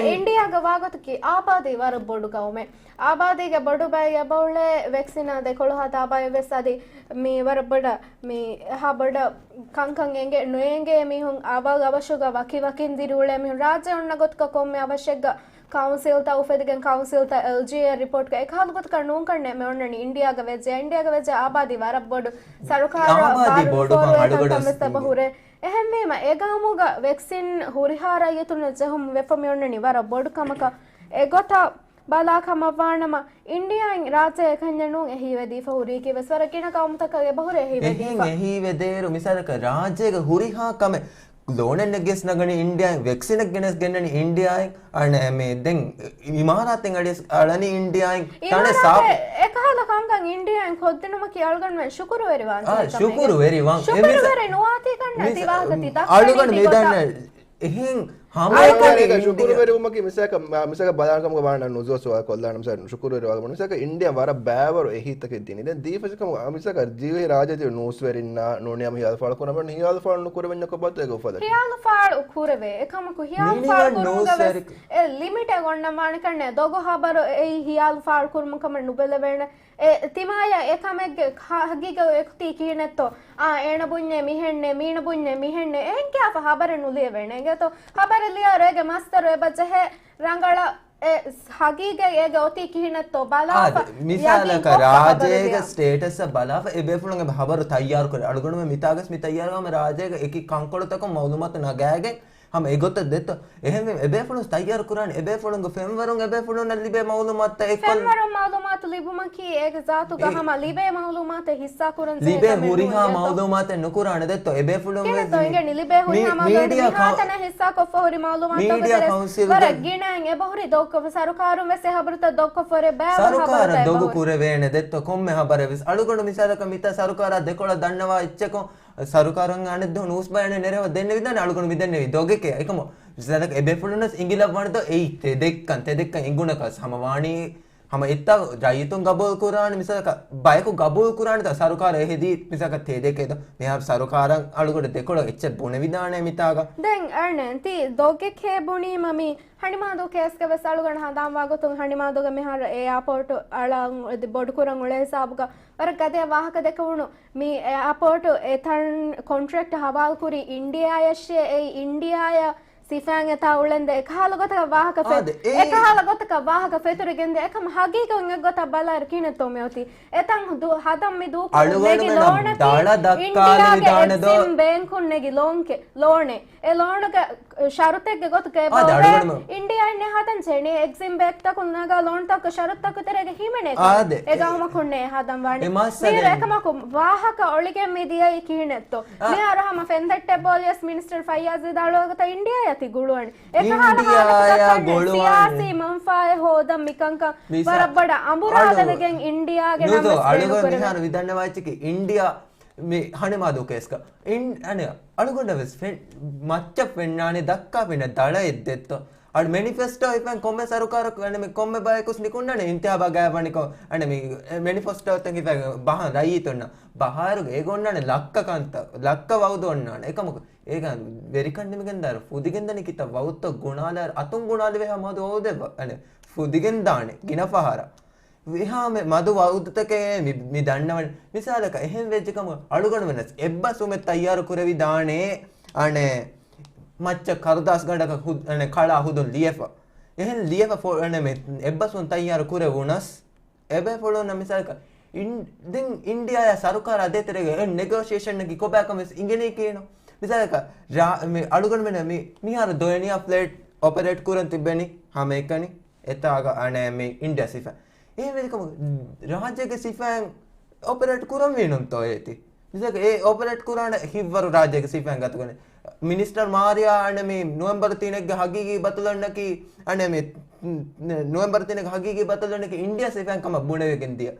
އިންޑިއާގަ ވާގޮތަކީ އާބާދީ ވަރަށް ބޮޑު ގައުމެއް. އާބާދީގެ ބޮޑު ބައެއް އެބައުޅޭ ވެކްސިނާ ދެކޮޅު ހަދާ ބައެއް ވެސް އަދި މި ވަރަށް ބޮޑަށް މި އެހާ ބޮޑަށް ކަންކަން އެނގޭ ނުއެނގޭ މީހުން އަވަށް އަވަށުގަ ވަކި ވަކިން ދިރިއުޅޭ މީހުން ރާއްޖެ އޮންނަ ގޮތުގަ ކޮންމެ އަވަށެއްގަ ކައުންސިލްތައް އުފެދިގެން ކައުންސިލްތައް އެލްޖީއޭ ރިޕޯޓްގަ އެކަހަލަ ގޮތަކަށް ނޫންކަންނޭ މި އޮންނަނީ އިންޑިއާގަ ވެއްޖެ. އިންޑިއާގަ ވެއްޖެ އާބާދީ ވަރަށް ބޮޑު ސަރުކާރަށް ބާރު ފޯރުވޭ ކަންކަން ވެސް އެބަ ހުރޭ. އެހެންވީމަ އެ ގައުމުގަ ވެކްސިން ހުރިހާ ރައްޔިތުންނަށް ޖެހުން ވެފަ މި އޮންނަނީ ވަރަށް ބޮޑު ކަމަކަށް. އެގޮތަށް ބަލާ ކަމަށްވާނަމަ، އިންޑިއާއިން ރާއްޖެ އެކަންޏެއް ނޫން އެހީވެދީފަ ހުރީކީ ވެސް ވަރަށް ގިނަ ގައުމުތަކަށް އެބަހުރޭ އެހީވެދީފަ. އެހެން އެހީވެދޭއިރު މިސާލަކަށް ރާއްޖޭގެ ހުރިހާ ކަމެއް ލޯނެއް ނެގިޔަސް ނަގަނީ އިންޑިއާއިން، ވެކްސިނެއް ގެނެސް ގެންނަނީ އިންޑިއާއިން، އަނެ މި ދެން އިމާރާތެއް އަޅިޔަސް އަޅަނީ އިންޑިއާއިން. ތަނެއް ސާފު. އިމާރާތެއް އެކަހަލަ ކަންކަން އިންޑިއާއިން ކޮށްދިނުމަކީ އަޅުގަނޑުމެން ޝުކުރުވެރިވާން އާ، ކަމެއް. ޝުކުރުވެރިވާން. ޝުކުރުވެރި ނުވާތީ ކަންނޭ ތި ވާހަކަ ތި ދައްކަނީ އަޅުގަނޑު މި ދަންނަ އެހެން ހަމައެކަނި އަޅުގަނޑު އިންޑިއާ ޝުކުރުވެރިވުމަކީ މިސާލަކަށް، މިސާލަކަށް ބަލާން ކަމުގަ ވާނަ ނުޒުވަ ސުވާލު ކޮށްލާނަ މިސާލަކަށް ޝުކުރުވެރިވާގަ މިސާލަކަށް އިންޑިއާ ވަރަށް ބައިވަރު އެހީތަކެއް ދިނީ. ދެން ދީފަސި ކަމުގަ މިސާލަކަށް ދިވެހި ރާއްޖޭ ތިބި ނޫސްވެރިންނާ ނޫނީ ހަމަ ހިޔާލުފާޅު ނުކުރެވެންޏާ ކޮބާތޯ އޭގެ އުފަލެއް؟ ހިޔާލުފާޅު ކުރެވޭ. އެކަމަކު ހިޔާލުފާޅު ކުރުމުގަ ވެސް އެ ލިމިޓެއް އޮންނަން ވާނެ ކަންނޭ. ދޮގު ހަބަރު އެއީ ހިޔާލުފާޅު ކުރުމުން ކަމަށް ނުބެލެވޭނެ. އެ ތިމާޔަށް އެ ކަމެއްގެ ހަ-، ހަގީގަތް އެކުތީ ކިހިނެއްތޯ؟ އާ، އޭނަ ބުންޏޭ މިހެންނޭ، މީނަ ބުންޏޭ މިހެންނޭ. އެހެން ކިޔާފަ ހަބަރެއް ނުލިޔެވޭނެ. އެނގޭތޯ؟ ހަބަރެއް ލިޔާއިރު އޭގެ މަސްދަރު އެބަ ޖެހޭ ރަނގަޅަށް އެ ހަގީގަތް އޭގެ އޮތީ ކިހިނެއްތޯ ބަލާފަ. އާދެ، މިސާލަކަށް ޔަގީންކޮށްފަ ހަބަރެއް ރާއްޖޭގެ ލިޔާ. ސްޓޭޓަސްއަށް ބަލާފަ އެ ބޭފުޅުން އެބަ ހަބަރު ތައްޔާރު ކުރޭ. އަޅުގަނޑުމެން މިތާގަސް މި ތައްޔާރު ހަމަ ރާއްޖޭގެ އެކި ކަންކޮޅުތަކުން މައުލޫމާތު ނަގާގެން ހަމަ އެގޮތަށް ދެއްތޯ؟ އެހެންވެ، އެބޭފުޅުން ތައްޔާރު ކުރާނެ، އެބޭފުޅުންގެ ފެންވަރުން އެބޭފުޅުންނަށް ލިބޭ މައުލޫމާތުތައް އެއްކޮށް. ފެންވަރުން މައުލޫމާތު ލިބުމަކީ އޭގެ ޒާތުގަ އެ ހަމަ ލިބޭ މައުލޫމާތެއް ހިއްސާ ކުރަން ޖެހޭ ލިބޭ ކަމެއް ހުރިހާ ނޫން އެއްތޯ؟ މައުލޫމާތެއް ނުކުރާނެ ދެއްތޯ؟ އެބޭފުޅުން ކިހިނެއްތޯ ވެސް އިނގެނީ ލިބޭ ހުރިހާ މީ-، މައުލޫމާތު މީޑިއާ މިހާ ކައު-، ތަނަށް ހިއްސާ ކޮށްފަ ހުރި މައުލޫމާތުގެ މީޑިއާ ތެރޭ ކައުންސިލްގެ ވަރަށް ގިނައިން އެބަހުރި ދޮގުކޮށްފަ ސަރުކާރުން ވެސް އެ ހަބަރުތައް ދޮގުކޮށްފަ ހުރޭ ބައިވަރު ސަރުކާރަށް ހަބަރުތައް ދޮގު އެބަހުރި. ކުރެވޭނެ ދެއްތޯ؟ ކޮންމެ ހަބަރެއް ވެސް އަޅުގަނޑު މިސާލަކަށް މިތާ ސަރުކާރާ ދެކޮޅަށް ދަންނަވާ އެއްޗަކުން ސަރުކާރުން އަނެއް ދުވަހު ނޫސް ބަޔާނެއް ނެރެފަ ދެންނެވިދާނެ އަޅުގަނޑު މި ދެންނެވީ ދޮގެކޭ. އެކަމު މިސާލަކަށް އެބޭފުޅުންނަސް އިނގިލައްވާނެތޯ އެއީ ތެދެއްކަން، ތެދެއްކަން އެނގުނަކަސް ހަމަ ވާނީ ހަމަ އެއްތާ ރައްޔިތުން ގަބޫލު ކުރާނެ މިސާލަކަށް ބަޔަކު ގަބޫލު ކުރާނެތޯ ސަރުކާރަށް އެ ހެދީ މިސާލަކަށް ތެދެކޭ ދޯ؟ މިހާރު ސަރުކާރަށް އަޅުގަނޑު ދެކޮޅަށް އެއްޗެއް ބުނެވިދާނެ މިތާގަ. ދެން އަނެއް ތި ދޮގެކޭ ބުނީމަ މި ހަނިމާދޫ ކޭސްގަ ވެސް އަޅުގަނޑު ހަނދާންވާ ގޮތުން ހަނިމާދޫގަ މިހާރު އެއާޕޯޓު އަޅަން އެދި ބޮޑުކުރަން އުޅޭ ހިސާބުގަ ވަރަށް ގަދަޔަށް ވާހަކަ ދެކެވުނު. މި އެއާޕޯޓު އެތަން ކޮންޓްރެކްޓް ހަވާލުކުރީ އިންޑިއާޔަށޭ. އެއީ އިންޑިއާޔަށް ސިފައިން އެތާ އުޅެންދެ އެކަހަލަ ގޮތަކަށް ވާހަކަ ފެ-، އާދެ، އެއީ އެކަހަލަ ގޮތަކަށް ވާހަކަ ފެތުރިގެންދެ އެކަމަ ހަގީގަތުން އެއްގޮތަށް ބަލާއިރު ކިހިނެއްތޯ މިއޮތީ؟ އެތަން ދު-، ހަދަން މި ދޫކޮށް ނެގި އަޅުގަނޑުމެން ލޯނަކީ ދާޅަ ދައްކާލެވިދާނެ ދޯ؟ އިންޑިއާގެ އެގްޒިމް ބޭންކުން ނެގި ލޯންކެ-، ލޯނެއް. އެ ލޯނުގެ ޝަރުތެއްގެ ގޮތުގަ އާދެ، އެބައުޅޭ އަޅުގަނޑު އިންޑިއާއިން ހަދަން ޖެހެނީ އެގްޒިމް ބޭކްތަކުން ނަގާ ލޯންތަކުގެ ޝަރުތުތަކުގެ ތެރޭގަ ހިމެނޭ އާދެ، އެ އެ-، ގައުމަކުންނޭ ހަދަން ވާނީ. އެ މައްސަލަ މިހިރަ އެކަމަކު ވާހަކަ އޮޅިގެން މި ދިޔައީ ކިހިނެއްތޯ؟ އާ. މިހާރު ހަމަ ފެންތައްޓެއް ބޯލިޔަސް މިނިސްޓަރ ފައްޔާޒް ވިދާޅުވާ ގޮތަށް އިންޑިއާޔާ ތި ގުޅުވަނީ. އެކަހަލަ އިންޑިއާޔާ ހާލަތަކަށް ކަންނޭ ގުޅުވާނީ. ސިޔާސީ މަންފާއެއް ހޯދަން މިކަންކަން މިސާ-، ވަރަށް ބޮޑަށް އަނބުރާލެވިގެން އަޅު-، އިންޑިއާގެ ނުދޯ، ނަމަސް އަޅުގަނޑު ބޭނުންކުރެވެނީ. މިހާރު ވިދާޅުވާ އެއްޗަކީ އިންޑިއާ މި ހަނިމާދޫ ކޭސްގަ އިން-، އަނެއް އަޅުގަނޑަށް ވެސް ފެން-، މައްޗަށް ފެންނާނެ ދައްކާފަ އިންނަ ދަޅައެއް ދެއްތޯ؟ އަޑު މެނިފެސްޓޯ ހިފަން ކޮންމެ ސަރުކާރަކު އަނެމެ ކޮންމެ ބަޔަކުސް ނިކުންނާނެ އިންތިހާބާ ގާތް ވަނިކޮށް އަނެމެ މެނިފެސްޓޯތައް ހިފަން ބަހަން ރައްޔިތުންނަށް. ބަހާރުގެ އޭގޮންނާނެ ލައްކަ ކަންތައް، ލައްކަ ވައުދު އޮންނާނެ. އެކަމަކު އޭގަ ވެރިކަން ނިމިގެންދާރު ފުދިގެންދަނީ ކިތައް ވައުދުތައް ގުނާލާ އަތުން ގުނާލެވޭހާ މަދު ވައުދެއް ވަ-، އަނެ ފުދިގެންދާނެ ގިނަ ފަހަރަށް. އެހާ މެ-، މަދު ވައުދުތަކެއް މި، މި ދަންނަވަން. މިސާލަކަށް އެހެން ވެއްޖެކަމު އަޅުގަނޑުމެންނަސް އެއްބަސްވުމެއް ތައްޔާރު ކުރެވިދާނެ. އަނެ މައްޗަށް ކަރުދާސް ގަނޑަކަށް ހު-، އަނެ ކަޅާ ހުދުން ލިޔެފަ. އެހެން ލިޔެފަ ފޮ-، އަނެ މެ-، އެއްބަސްވުން ތައްޔާރު ކުރެވުނަސް، އެބޭފުޅުންނަށް މިސާލަކަށް އިން-، ދެން އިންޑިއާއާ ސަރުކާރާ ދޭތެރޭގަ އެ ނެގޯޝިއޭޝަންއަކީ ކޮބާކަމެސް އިނގެނީކީނު. މިސާލަކަށް ރާ-، މި އަޅުގަނޑުމެން މި-، މިހާރު ދޮޔަނިޔާ ފްލައިޓް އޮޕަރޭޓް ކުރަން ތިއްބެނީ ހަމައެކަނި އެތާގަ އަނެ މި އިންޑިއާ ސިފަ. އެހެންވެރިކަމު ރާއްޖޭގެ ސިފައިން އޮޕަރޭޓް ކުރަންވީނުންތޯ އޭތި؟ މިސާލަކަށް އެ އޮޕަރޭޓް ކުރާނެ ހިތްވަރު ރާއްޖޭގެ ސިފައިން ގަތުގަނެ. މިނިސްޓަރ މާރިޔާ އަނެ މި ނޮވެމްބަރު ތިނެއްގެ ހަގީގީ ބަތަލުންނަކީ އަނެ މި ނޮވެމްބަރު ތިނެއްގެ ހަގީގީ ބަތަލުންނަކީ އިންޑިއާ ސިފައިން ކަމަށް ބުނެވިގެން ދިޔަ.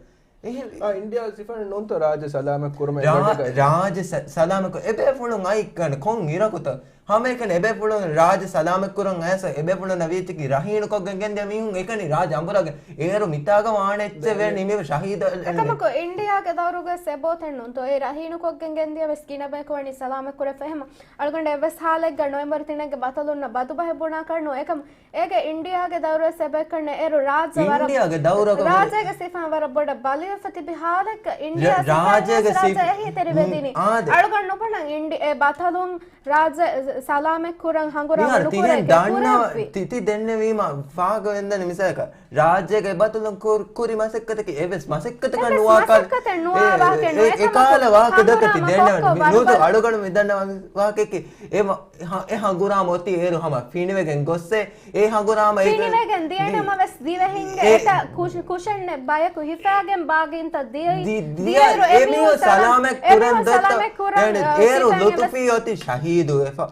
އެހެން އާ، އިންޑިއާ ސިފައިން ނޫންތޯ ރާއްޖެ ސަލާމަތް ކުރުމަށް ރާ-، އެބަ ރާއްޖެ ސަ-، ސަލާމަތް ކުރު-، އެބޭފުޅުން އައި ކަން ކޮން އިރަކުތަ؟ ހަމައެކަނި އެބޭފުޅުން ރާއްޖެ ސަލާމަތް ކުރަން އައިސް އެބޭފުޅުންނަށް ވީތިކީ ރަހީނުކޮށްގެން ގެންދިޔަ މީހުން އެކަނި ރާއްޖެ އަނބުރާގެން އޭރު މިތާގަ ވާނެ އެއްޗެއް ނިމި ޝަހީދު އެކަމަކު އިންޑިއާގެ ދައުރުގަ ސެބޯތެއް ނޫންތޯ އެ ރަހީނުކޮށްގެން ގެންދިޔަ ވެސް ގިނަ ބަޔަކު ވަނީ ސަލާމަތް ކުރެފަ އެހެމަ. އަޅުގަނޑަށް އެއްވެސް ހާލެއްގަ ނޮވެމްބަރު ތިނެއްގެ ބަތަލުންނަށް ބަދުބަހެއް ބުނާ ކަރަނު އެކަމަ އޭގެ އިންޑިއާގެ ދައުރުވެސް އެބައެއްކަންނެ އޭރު ރާއްޖެ ވަރަށް އިންޑިއާގެ ދައުރަކަށް ރާއްޖޭގެ ސިފައިން ވަރަށް ބޮޑަށް ބަލިވެފަ ތިބި ހާލެއްގަ އިންޑިއާ ރ-، ސިފައިން ރާއްޖޭގެ ވެސް ރާއްޖެ ސި-، އެހީތެރިވެދިނީ. އާދެ. އަޅުގަނޑު ނުބުނަން އިންޑި-، އެ ބަތަލުން ރާއްޖެ ސަލާމަތް ކުރަން ހަނގުރާމަ މިހާރު ތިހެން ނުކުރޭ ދަންނަ-، ކުރެއްވި. ތި-، ތި ދެންނެވީމަ ފާހަގަ ވެންދަނީ މިސާލަކަށް ރާއްޖޭގެ ބަތަލުން ކުރ-، ކުރި މަސައްކަތަކީ އެއްވެސް މަސައްކަތަކަށް އެއްވެސް ނުވާކަށް މަސައްކަތެއް ނުވާ އެ-، ވާހަކައެއް ނޫން. އެ-، އެކަމަކު އެކާލަ ވާހަކަ ދޮތަ ތި ހަނގުރާމަ ދެންނެވަނީ. ދޮއްކޮށް ނޫންތޯ ވަރުބަ- އަޅުގަނޑު މި ދަންނަވާ ވާހަކައަކީ އެ މަ-، އެ ހަ-، އެ ހަނގުރާމަ އޮތީ އޭރު ހަމަ ފިނިވެގެން ގޮއްސޭ. އެ ހަނގުރާމަ އެ ފިނިވެގެން ދިޔަ ދި-، ނަމަވެސް ދިވެހިންގެ އެ އެތައް ކުށ-، ކުށެއްނެއް ބަޔަކު ހިފާގެން ބާގީންތައް ދިޔައީ. ދި-، ދިޔަ ދިޔައިރު އެ އެމީހުން މީހުން ސަލާމަތް، ސަލާމަތް އެމީހުން ކުރަން ސަލާމަތް ދޮތަ ކުރަން، އެ، އޭރު ސިފައިން ލުތުފީ އޮތީ ޝަހީދު ވެފަ.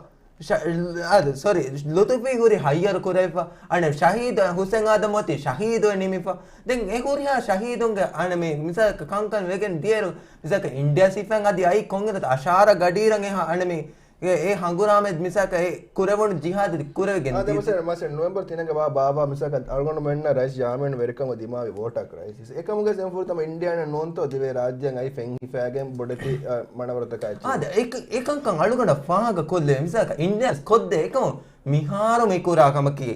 ޝަ-، އާދެ، ސޮރީ، ލުތުފީ ހުރި ހައްޔަރު ކުރެވިފަ. އަނެ ޝަހީދު ހުސެން އާދަމް އޮތީ ޝަހީދު ނިމިފަ. ދެން އެ ހުރިހާ ޝަހީދުންގެ އަނެ މި މިސާލަކަށް ކަންކަން ވެގެން ދިޔައިރު މިސާލަކަށް އިންޑިއާ ސިފައިން އަދި އައި ކޮންއިރަތަ އަށާރަ ގަޑީރަށް އެހާ އަނެ މި އެ، އެ ހަނގުރާމަ މިސާލަކަށް އެ ކުރެވުނު ޖިހާދު ކުރެވިގެން އާދެ، ދީ-، މަސަލަން، މަސަލަން، ނޮވެމްބަރު ތިނެއްގަ ވާ ބާއްވާ މިސާލަކަށް އަޅުގަނޑުމެންނަށް ރައީސް ޖާމިއަން ވެރިކަމަށް ދިމާވި ވޯޓާ ކްރައިސިސް. އެކަމުގެ ސެންފުރިތަމަ އިންޑިއާއިން ނޫންތޯ ދިވެހި ރާއްޖޭން އައި ފެން ހިފާގެން ބޮޑެތި، އަ، މަނަވަރުތަކާ އެއްޗެއް. އާދެ، އެކަ-، އެކަންކަން އަޅުގަނޑަށް ފާހަގަ ކޮށްލެވޭ. މިސާލަކަށް އިންޑިއާ ކޮށްދޭ އެކަމު މިހާރު މި ކުރާ ކަމަކީ.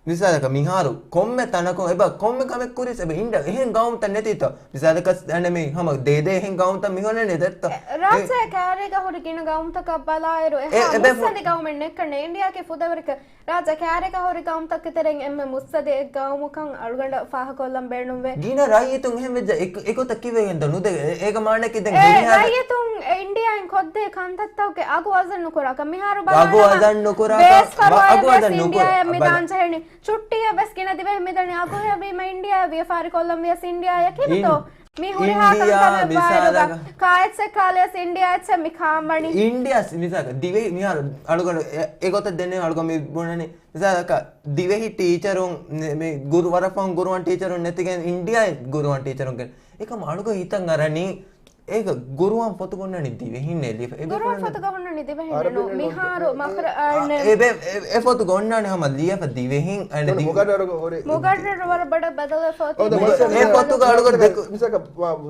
މިސާލަކަށް މިހާރު ކޮންމެ ތަނަކުން އެބަ ކޮންމެ ކަމެއް ކުރިސް އެބަ އިންޑިއާ އެހެން ގައުމުތައް ނެތީތޯ؟ މިސާލަކަށް އަނެ މި ހަމަ ދޭދޭ އެހެން ގައުމުތައް މި ހޮނެނެ ދެއްތޯ؟ އެ، ރާއްޖެ އެ، ކާރީގަ ހުރި ގިނަ ގައުމުތަކަށް ބަލާއިރު އެ، އެހާ އެބެ ފު- މުއްސަނދި ގައުމެއް ނެއްކަން އިންޑިއާގެ ފުދޭވަރަކަށް ރާއްޖެ ކާރޭގަ ހުރި ގައުމުތަކެއް ތެރެއިން އެންމެ މުއްސަދި އެއް ގައުމުކަން އަޅުގަނޑަށް ފާހަގަކޮށްލަން ބޭނުންވޭ. ގިނަ ރައްޔިތުން އެހެން ވެއްޖެ އެ-، އެގޮތަށް ކިވެގެން ދޯ ނުދޭ އެ-، އޭގަ މާނައަކީ ދެން އެ ހުރިހާ ރައްޔިތުން އެ އިންޑިއާއިން ކޮށްދޭ ކަންތައްތަކުގެ އަގު ވަޒަން ނުކުރާކަން މިހާރު އަގު ބަލާނަމަ ވަޒަން ނުކުރާކަން ބޭސް ވަ-، ފަރުވާއެއް އަގު ވެސް ވަޒަން ނުކުރާ އިންޑިއާއަށް މި ބަލަ. ދާން ޖެހެނީ. ޗުއްޓީއެއް ވެސް ގިނަ ދިވެހި މިދަނީ އަގުހެޔޮވީމަ އިންޑިއާއަށް ވިޔަފާރި ކޮށްލަން ވިޔަސް އިންޑިއާއަށް ކިހިނެއްތޯ؟ މި ހުރިހާ ކަންކަމެއް ވާއިރުގަ ކާ އެއްޗެއް ކާލިޔަސް އިންޑިއާ އެއްޗެއް މި ކާންވަނީ. އިންޑިއާ މިސާލަކަށް ދިވެހި މިހާރު އަޅުގަނޑު އެ-، އެގޮތަށް ދެންނެވި އަޅުގަނޑު މި ބުނަނީ މިސާލަކަށް ދިވެހި ޓީޗަރުން ނެ-، މި ގުރު-، ވަރަށް ފަހުން ގުރުއާން ޓީޗަރުން ނެތިގެން އިންޑިއާ ގުރުއާން ޓީޗަރުން ގެން. އެކަމް އަޅުގަނޑު ހިތަށް އަރަނީ އޭގަ ގުރުއާން ފޮތު ގޮންނަނީ ދިވެހިން ނެލިފަ. އެ ގުރުއާން ފޮތުގަ ހުންނަނީ ދިވެހިން ނޫން. މިހާރު މަކްރަ-، އާ، އެ-، އެ ފޮތު ގޮންނާނެ ހަމަ ލިޔެފަ ދިވެހިން. މުގައްރަރު ވަރަށް ބޮޑަށް ބަދަލުވެފަ އޮތީ. އެ ފޮތުގަ އަޅުގަނޑު ދެކު-، މިސާލަކަށް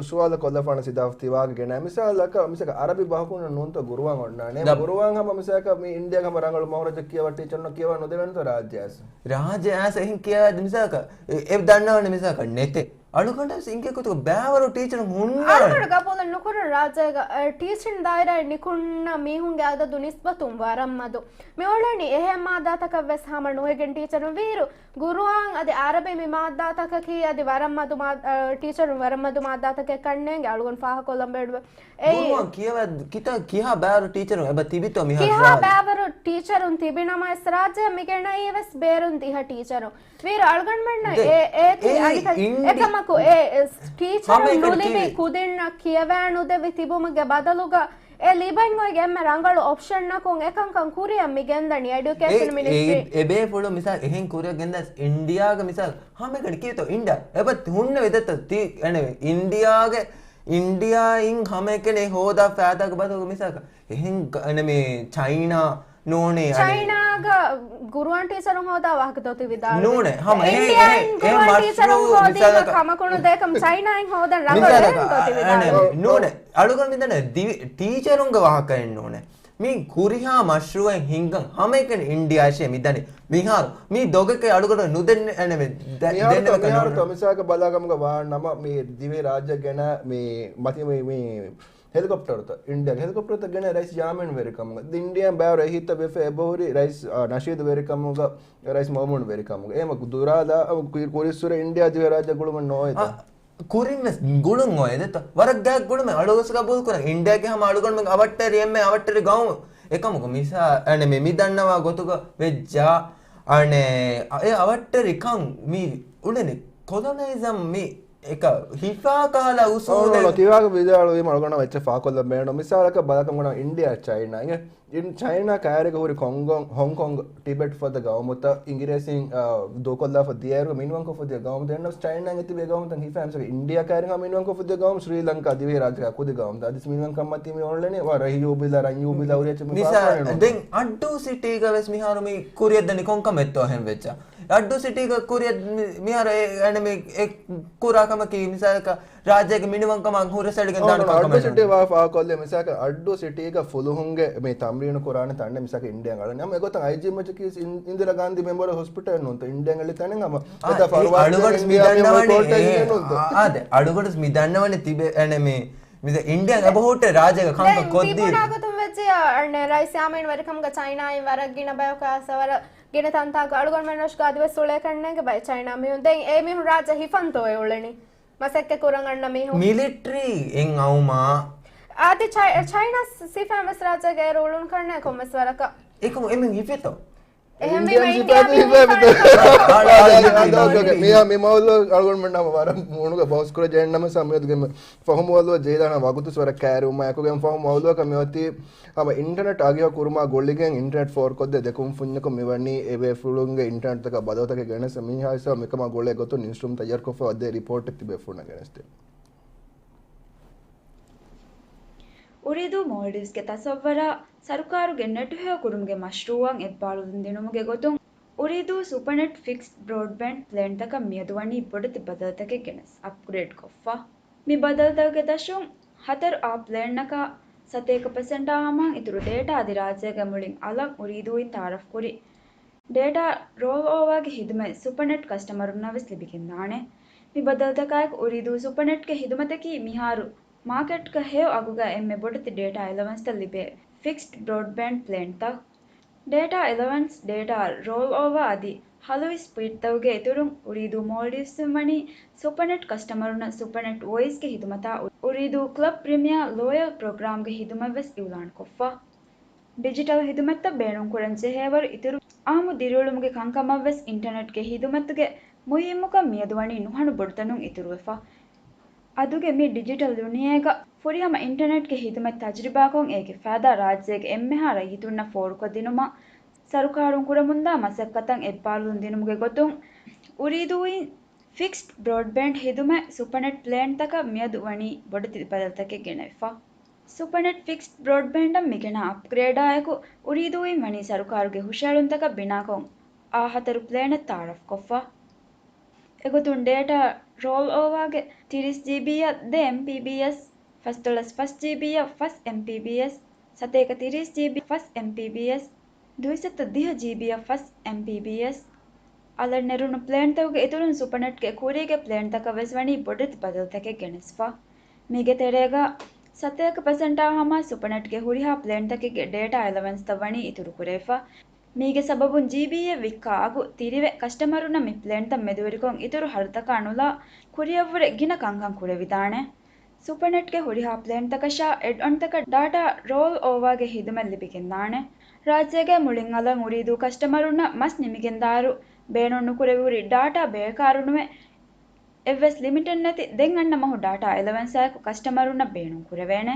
ސުވާލަކަށް ކޮށްލަފާނަ ސިދާފް ތި ވާގި ގެނައި. މިސާލަކަށް، މިސާލަކަށް އަރަބި ބަހަކުން ނޫންތޯ ގުރުއާން އޮންނާނެ. ގުރުއާން ހަމަ މިސާލަކަށް މި އިންޑިއާގަ ހަމަ ރަނގަޅު މަހުރަޖަށް ކިޔަވަ ޓީޗަރުން ކިޔަވަ ނުދެވޭނެތޯ ރާއްޖެއަސް. ރާއްޖެއަސް އެހެން ކިޔަވައިދި މިސާލަކަށް އެ-، އެ ދަންނަވަނީ މިސާލަކަށް ނެތޭ. އަޅުގަނޑަށް އިނގޭ ގޮތުގަ ބައިވަރު ޓީޗަރުން ހުންނާނެ. އަޅުގަނޑު ގަބޫލެއް ނުކުރަން ރާއްޖޭގަ، އެ، ޓީޗިން ދާއިރާއެއް ނިކުންނަ މީހުންގެ އަދަދު ނިސްބަތުން ވަރަށް މަދު. މި އުޅެނީ އެހެން މާއްދާތަކަށް ވެސް ހަމަ ނުވެގެން ޓީޗަރުން ވީއިރު، ގުރުއާން އަދި އަރަބި މި މާއްދާތަކަކީ އަދި ވަރަށް މަދު މާ-، އަ، ޓީޗަރުން ވަރަށް މަދު މާއްދާތަކެއް ކަންނޭނގެ އަޅުގަނޑު ފާހަގަކޮށްލަން ބޭނުންވޭ. އެއީ ގުރުއާން ކިޔަވަ-، ކިތަ-، ކިހާ ބައިވަރު ޓީޗަރުން އެބަ ތިބިތޯ މިހާރު ކިހާ ރާއްޖެ؟ ބައިވަރު ޓީޗަރުން ތިބި ނަމަވެސް ރާއްޖެއަށް މި ގެނައީ ވެސް ބޭރުން ދިހަ ޓީޗަރުން. ވީއިރު އަޅުގަނޑުމެންނަށް ދެ-، އެ-، އޭތި އެ އަނިކަން އިންޑި-، އެކަމަކު އެ ޓީޗަރުން ހަމައެކަނި ނުލިބި ކީ-، ކުދިންނަށް ކިޔަވާ ނުދެވި ތިބުމުގެ ބަދަލުގަ އެ ލިބަން އޮތް އެންމެ ރަނގަޅު އޮޕްޝަންއަކުން އެކަންކަން ކުރިއަށް މި ގެންދަނީ އެޑިއުކޭޝަން އެ-، މިނިސްޓްރީ. އެ-، އެބޭފުޅު މިސާލް އެހެން ކުރިއަށް ގެންދާސް އިންޑިއާގަ މިސާލް ހަމައެކަނި ކީތޯ އިންޑިއާ އެބަ ހުންނެވި ދެއްތަ ތީ އެނެވެ އިންޑިއާގެ އިންޑިއާއިން ހަމައެކަނި ހޯދާ ފައިދާގެ ބަދަލު މިސާލަކަށް އެހެން ގ-، އެނެމި ޗައިނާ ނޫނީ އަނެއް. ޗައިނާގަ ގުރުއާން ޓީޗަރުން ހޯދާ ވާހަކަ ދޯތި ވިދާޅުވި. ނޫނޭ، ހަމަ އެ، އިންޑިއާއިން އެ، އެ ގުރުއާން މަޝްރޫ ޓީޗަރުން ހޯދީމަ މިސާލަކަށް. ކަމަކު ނުދޭކަމަ ޗައިނާއިން ހޯދަން ރަނގަޅު މިސާލަކަށް، ދޯތި އަ، ވިދާޅުވި. އަނެއް، ނޫނޭ، އަޅުގަނޑު މިދަނީ ދިވެ-، ޓީޗަރުންގެ ވާހަކައެއް ނޫނޭ. މި ހުރިހާ މަޝްރޫއެއް ހިންގަން ހަމައެކަނި އިންޑިއާއަށޭ މިދަނީ. މިހާރު މި ދޮގެކޭ އަޅުގަނޑު ނުދެން، އަނެއް، ދެ-، މިހާރު ދެންނެވި ތަ-، މިހާރު ކަންނޫނު. ތަ މިސާލަކަށް ބަލާ ކަމުގަ ވާ ނަމަ މި ދިވެހި ރާއްޖެ ގެނަ މި މަތި މި، މި ހެލިކޮޕްޓަރުތައް، އިންޑިއާގެ ހެލިކޮޕްޓަރުތައް ގެނަ ރައީސް ޔާމީން ވެރިކަމުގަ. ދެން އިންޑިއާއިން ބައިވަރު އެހީތައް ވެފަ އެބަހުރި ރައީސް، އާ، ނަޝީދު ވެރިކަމުގަ، ރައީސް މައުމޫން ވެރިކަމުގަ. އޭމަ ދުރާލާ، އަ، ކު-، ކުރިއްސުރެ އިންޑިއާ ދިވެހިރާއްޖެ ގުޅުމެއް ނޯވޭތަ؟ އަ، ކުރިން ވެސް ގުޅުން އޮވޭ ދެތަ؟ ވަރަށް ގާތް ގުޅުމެއް އަޅުގަސް ގަބޫލު ކުރަން. އިންޑިއާގެ ހަމަ އަޅުގަނޑުމެން އަވަށްޓެރި އެންމެ އަވަށްޓެރި ގައުމު. އެކަމަކު މިސާ، އަނެ މި، މި ދަންނަވާ ގޮތުގަ ވެއްޖާ، އަނެ، އެ އަވަށްޓެރިކަން މި އުޅެނީ ކޮލޮނައިޒަމް މި އެކަ ހިފާ ކަހަލަ އުސޫލެއް. ތިވާގެ ވިދާޅުވީމަ އަޅުގަނޑަށް އެއްޗެއް ފާކޮށްލަން ބޭނުން. މިސާލަކަށް ބަލަކަން އޮންނަ އިންޑިއާ ޗައިނާ. އިން-، ޗައިނާ ކައިރީގަ ހުރި ކޮންގޯ، ހޮންކޮންގ، ޓިބެޓް ފަދަ ގައުމުތައް އިނގިރޭސިން، އާ، ދޫކޮށްލާފަ ދިޔައިރުގަ މިނިވަންކޮށްފަ ދިޔަ ގައުމުތައް އެންނަސް ޗައިނާއަށް ތިބޭ ގައުމުތައް ހިފާ މިސާލަކަށް އިންޑިއާ ކައިރިން މިނިވަންކޮށްފަ ދިޔަ ގައުމު ސްރީލަންކާ ދިވެހި ރާއްޖެ ކުދި ގައުމުތައް. އަދިސް މިނިވަންކަން މަތީ މި އޮންލަނީ ވަރަށް ހިޔޫ ބިލާ ރަންޔޫ ބިލާ ހުރި އެއްޗެއް މި މިސާ-، ފާފާނެ ނޫން. ދެން އައްޑޫ ސިޓީގަ ވެސް މިހާރު މި ކުރިއަށް ދަނީ ކޮންކަމެއްތޯ އެހެން ވެއްޖާ. އައްޑޫ ސިޓީގަ ކުރިއަށް މި-، މިހާރު އެ-، އަނެ މި އެ ކުރާ ކަމަކީ މިސާލަކަށް ރާއްޖޭގެ މިނިވަންކަމާ ހުރަސްއަޅިގެން ދާނެ ކަންކަމެއް ނޫން. އައްޑޫ ސިޓީ ވާ ފާކޮށްލެ މިސާލަކަށް އައްޑޫ ސިޓީގަ ފުލުހުންގެ މި ތަމްރީނު ކުރާނެ ތަނެއް މިސާލަކަށް އިންޑިއާއަށް އަޅަން. ހަމަ އެގޮތަށް އައިޖީ މަޖިކީސް އިން-، އިންދިރާ ގާންދީ މެމޯރިއަލް ހޮސްޕިޓަލް ނޫންތަ އިންޑިއާއަށް އެޅި ތަނެއް ހަމަ. އާ، އެތަ އެ ފަރުވާ އަޅުގަނޑު ދެން މި އިންޑިއާ ދަންނަވަނީ މެމޯރިއަލް ކޯޓަށް އެ، އިންނެ ނޫންތަ؟ އާ، އާދެ، އަޅުގަނޑު މި ދަންނަވަނީ ތިބެ-، އެނެ މި، މި ދެ އިންޑިއާ އެބަހުއްޓޭ ރާއްޖޭގަ ކަންކަން ދެން ކޮށްދީ. ތިބުނާ ގޮތުން ވެއްޖެ، އަނެ ރައީސް ޔާމީން ވެރިކަމުގަ ޗައިނާއިން ވަރަށް ގިނަ ބަޔަކު އައިސް ވަރަށް ގިނަ ތަންތާގަ އަޅުގަނޑުމެން ރަށުގަ އަދިވެސް އުޅޭ ކަންނޭނގެ ބައެއް ޗައިނާ މީހުން. ދެން އެ މީހުން ރާއްޖެ ހިފަންތޯ އެ އުޅެނީ؟ މަސައްކަތް ކުރަން އަންނަ މީހުން. މިލިޓްރީ އެއް އައުމާ. އާދެ، ޗައި-، ޗައިނާ ސިފައިން ވެސް ރާއްޖޭގަ އޭރު އުޅުނު ކަންނޭ ކޮންމެސް ވަރަކަށް. އެކަމު އެމެން ހިފެތޯ؟ އެހެންވީމަ އިންޑިއާ މީހުން ހިފަންތޯ؟ އާ، އާ، އާ، އާ، އާ، އާ، އާ، މި-، މި މައުލޫ އަޅުގަނޑުމެންނާ ވަރަށް މޫނުގަ ބަހުސް ކުރައްޖެ އެންނަމަ ސަމިޔަދުގެ މި ފަހުމު އަލުވަ ޖެހިދާނަ ވަގުތުސް ވަރަށް ކައިރިވުމާ އެކުގެ ފަހުމު އަލުވަކަށް މިއޮތީ ހަމަ އިންޓަނެޓް އަގިހަ ކުރުމާ ގުޅިގެން އިންޓަނެޓް ފޯރުކޮށްދޭ ދެކުންފުންޏަކު މިވަނީ އެބޭފުޅުންގެ އިންޓަނެޓްތަކަށް ބަދަލުތަކެއް ގެނެސް މީހާ ހިސާބު މިކަމާ ގުޅޭ ގޮތުން ނިއުސްރޫމް ތައްޔާރުކޮށްފަ އޮތް ރިޕޯޓެއް ތިބޭފުޅުންނަށް ގެނެސްދޭ. އުރީދޫ މޯލްޑިވްސްގެ ތަސައްވަރާ ސަރުކާރުގެ ނެޓުހެޔޮ ކުރުމުގެ މަޝްރޫއަށް އެއްބާރުލުން ދިނުމުގެ ގޮތުން އުރީދޫ ސުޕަނެޓް ފިކްސްޑް ބްރޯޑްބޭންޑް ޕްލޭންތަކަށް މިއަދު ވަނީ ބޮޑެތި ބަދަލުތަކެއް ގެނެސް އަޕްގްރޭޑް ކޮށްފަ. މި ބަދަލުތަކުގެ ދަށުން ހަތަރު އާ ޕްލޭންއަކާ ސަތޭކަ ޕަސެންޓާ ހަމައިން އިތުރު ޑޭޓާ އަދި ރާއްޖޭގެ މުޅިން އަލަށް އުރީދޫއިން ތައާރަފް ކުރި ޑޭޓާ ރޯލް އޯވާގެ ހިދުމަތް ސުޕަނެޓް ކަސްޓަމަރުންނަށް ވެސް ލިބިގެންދާނެ. މި ބަދަލުތަކާއެކު އުރީދޫ ސުޕަނެޓްގެ ހިދުމަތަކީ މިހާރު މާކެޓްގަ ހެޔޮ އަގުގަ އެންމެ ބޮޑެތި ޑޭޓާ އެލަވަންސްތައް ލިބޭ ފިކްސްޑް ބްރޯޑްބޭންޑް ޕްލޭންތައް. ޑޭޓާ އެލަވަންސް، ޑޭޓާ ރޯލް އޯވާ އަދި ހަލުވި ސްޕީޑްތަކުގެ އިތުރުން އުރީދޫ މޯލްޑިވްސްއިން ވަނީ ސުޕަނެޓް ކަސްޓަމަރުންނަށް ސުޕަނެޓް ވޮއިސްގެ ހިދުމަތާ އުރީދޫ ކްލަބް ޕްރިމިއާ ލޯޔަލް ޕްރޮގްރާމްގެ ހިދުމަތް ވެސް އިއުލާންކޮށްފަ. ޑިޖިޓަލް ހިދުމަތްތައް ބޭނުންކުރަން ޖެހޭވަރު އިތުރު އާއްމު ދިރިއުޅުމުގެ ކަންކަމަށްވެސް އިންޓަނެޓްގެ ހިދުމަތުގެ މުހިއްމުކަން މިއަދު ވަނީ ނުހަނު ބޮޑުތަނުން އިތުރުވެފަ. އަދުގެ މި ޑިޖިޓަލް ދުނިޔޭގަ ފުރިހަމަ އިންޓަނެޓްގެ ހިދުމަތް ތަޖުރިބާކޮށް އޭގެ ފައިދާ ރާއްޖޭގެ އެންމެހާ ރައްޔިތުންނަށް ފޯރުކޮށްދިނުމަށް ސަރުކާރުން ކުރަމުންދާ މަސައްކަތަށް އެއްބާރުލުން ދިނުމުގެ ގޮތުން އުރީދޫއިން ފިކްސްޑް ބްރޯޑްބޭންޑް ހިދުމަތް ސުޕަނެޓް ޕްލޭންތަކަށް މިއަދު ވަނީ ބޮޑެތި ބަދަލުތަކެއް ގެނެވިފަ. ސުޕަނެޓް ފިކްސްޑް ބްރޯޑްބޭންޑަށް މިގެނާ އަޕްގްރޭޑާއެކު އުރީދޫއިން ވަނީ ސަރުކާރުގެ ހުށައެޅުންތަކަށް ބިނާކޮށް އާ ހަތަރު ޕްލޭނެއް ތައާރަފްކޮށްފަ. އެގޮތުން ޑޭޓާ ރޯލް އޯވާގެ ތިރީސް ޖީބީއަށް ދެ އެމްޕީބީއެސް، ފަސް ޑޮލަސް ފަސް ޖީބީއަށް ފަސް އެމްޕީބީއެސް، ސަތޭކަ ތިރީސް ޖީބީ ފަސް އެމްޕީބީއެސް، ދުއިސައްތަ ދިހަ ޖީބީއަށް ފަސް އެމްޕީބީއެސް. އަލަށް ނެރުނު ޕްލޭންތަކުގެ އިތުރުން ސުޕަނެޓްގެ ކުރީގެ ޕްލޭންތަކަށް ވެސް ވަނީ ބޮޑެތި ބަދަލުތަކެއް ގެނެސްފަ. މީގެ ތެރޭގަ ސަތޭކަ ޕަސެންޓާ ހަމަ ސުޕަނެޓްގެ ހުރިހާ ޕްލޭންތަކެއްގެ ޑޭޓާ އެލަވަންސްތައް ވަނީ އިތުރު ކުރެވިފަ. މީގެ ސަބަބުން ޖީބީއެއް ވިއްކާ އަގު ތިރިވެ ކަސްޓަމަރުންނަށް މި ޕްލޭންތައް މެދުވެރިކޮށް އިތުރު ހަރުދަކާ ނުލާ ކުރިއަށްވުރެ ގިނަ ކަންކަން ކުރެވިދާނެ. ސުޕަނެޓްގެ ހުރިހާ ޕްލޭންތަކަށާ އެޑްއޮންތަކަށް ޑާޓާ ރޯލް އޯވާގެ ހިދުމަތް ލިބިގެންދާނެ. ރާއްޖޭގެ މުޅިން އަލަށް އުރީދޫ ކަސްޓަމަރުންނަށް މަސް ނިމިގެންދާއިރު ބޭނުން ނުކުރެވިހުރި ޑާޓާ ބޭކާރުނުވެ އެއްވެސް ލިމިޓެއް ނެތި ދެން އަންނަ މަހު ޑާޓާ އެލަވަންސާއެކު ކަސްޓަމަރުންނަށް ބޭނުން ކުރެވޭނެ.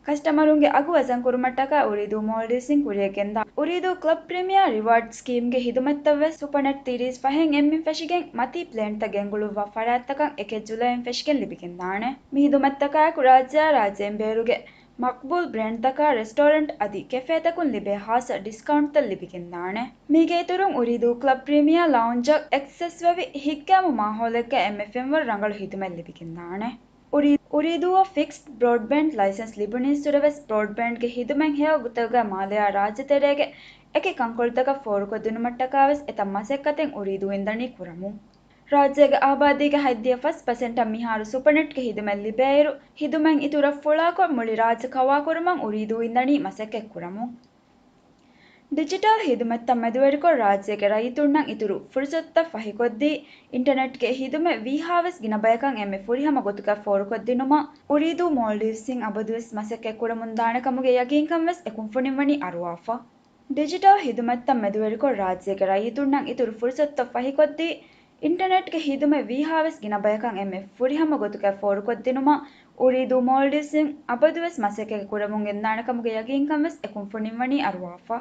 ކަސްޓަމަރުންގެ އަގު ވަޒަން ކުރުމަށްޓަކާ އުރީދޫ މޯލްޑިވްސްއިން ކުރިއަށް ގެންދާ އުރީދޫ ކްލަބް ޕްރިމިއާ ރިވާޑް ސްކީމްގެ ހިދުމަތްތައް ވެސް ސުޕަނެޓް ތިރީސް ފަހެއް އެންމެން ފެށިގެން މަތީ ޕްލޭންތައް ގެންގުޅުއްވާ ފަރާތްތަކަށް އެކެއް ޖުލައިން ފެށިގެން ލިބިގެންދާނެ. މި ހިދުމަތްތަކާއެކު ރާއްޖެއާ ރާއްޖެއިން ބޭރުގެ މަޤްބޫލް ބްރޭންޑްތަކާ ރެސްޓޯރެންޓް އަދި ކެފޭތަކުން ލިބޭ ހާއްސަ ޑިސްކައުންޓްތައް ލިބިގެންދާނެ. މީގެ އިތުރުން އުރީދޫ ކްލަބް ޕްރީމިއާ ލައުންޖަށް އެކްސެސްވެވި ހިތްގައިމު މާހައުލެއްގަ އެންމެ ފެންވަރު ރަނގަޅު ހިދުމަތް ލިބިގެންދާނެ. އުރީ-، އުރީދޫއަށް ފިކްސްޑް ބްރޯޑްބޭންޑް ލައިސަންސް ލިބުނީއްސުރެވެސް، ބްރޯޑްބޭންޑްގެ ހިދުމަތް ހެޔޮ ގޮތަކުގައި މާލެއާ ރާއްޖެތެރޭގެ އެކި ކަންކޮޅުތަކަށް ފޯރުކޮށްދިނުމަށްޓަކާވެސް އެތައް މަސައްކަތެއް އުރީދޫ އިންދަނީ ކުރަމުން. ރާއްޖޭގެ އާބާދީގެ ހަތްދިހަ ފަސް ޕަސެންޓަށް މިހާރު ސުޕަނެޓްގެ ހިދުމަތް ލިބޭއިރު، ހިދުމަތް އިތުރަށް ފުޅާކޮށް މުޅި ރާއްޖެ ކަވާކުރުމަށް އުރީދޫ އިންދަނީ މަސައްކަތް ކުރަމުން. ޑިޖިޓަލް ހިދުމަތްތައް މެދުވެރިކޮށް، ރާއްޖޭގެ ރައްޔިތުންނަށް އިތުރު ފުރުސަތުތައް ފަހިކޮށްދީ، އިންޓަނެޓްގެ ހިދުމަތް ވީހާވެސް ގިނަ ބަޔަކަށް އެންމެ ފުރިހަމަ ގޮތުގައި ފޯރުކޮށްދިނުމަށް އުރީދޫ މޯލްޑިވްސްއިން އަބަދުވެސް މަސައްކަތް ކުރަމުންދާނެ ކަމުގެ ޔަގީންކަން ވެސް އެ ކުންފުނިން ވަނީ އަރުވާފަ. ޑިޖިޓަލް ހިދުމަތްތައް މެދުވެރިކޮށް، ރާއްޖޭގެ ރައްޔިތުންނަށް އިތުރު ފުރުސަތުތައް ފަހިކޮށްދީ، އިންޓަނެޓްގެ ހިދުމަތް ވީހާވެސް ގިނަ ބަޔަކަށް އެންމެ ފުރިހަމަ ގޮތުގައި ފޯރުކޮށްދިނުމަށް އުރީދޫ މޯލްޑިވްސްއިން އަބަދުވެސް މަސައްކަތް ކުރަމުން ގެންދާނެ ކަމުގެ ޔަގީންކަން ވެސް އެ ކުންފުނިން ވަނީ އަރުވާފަ.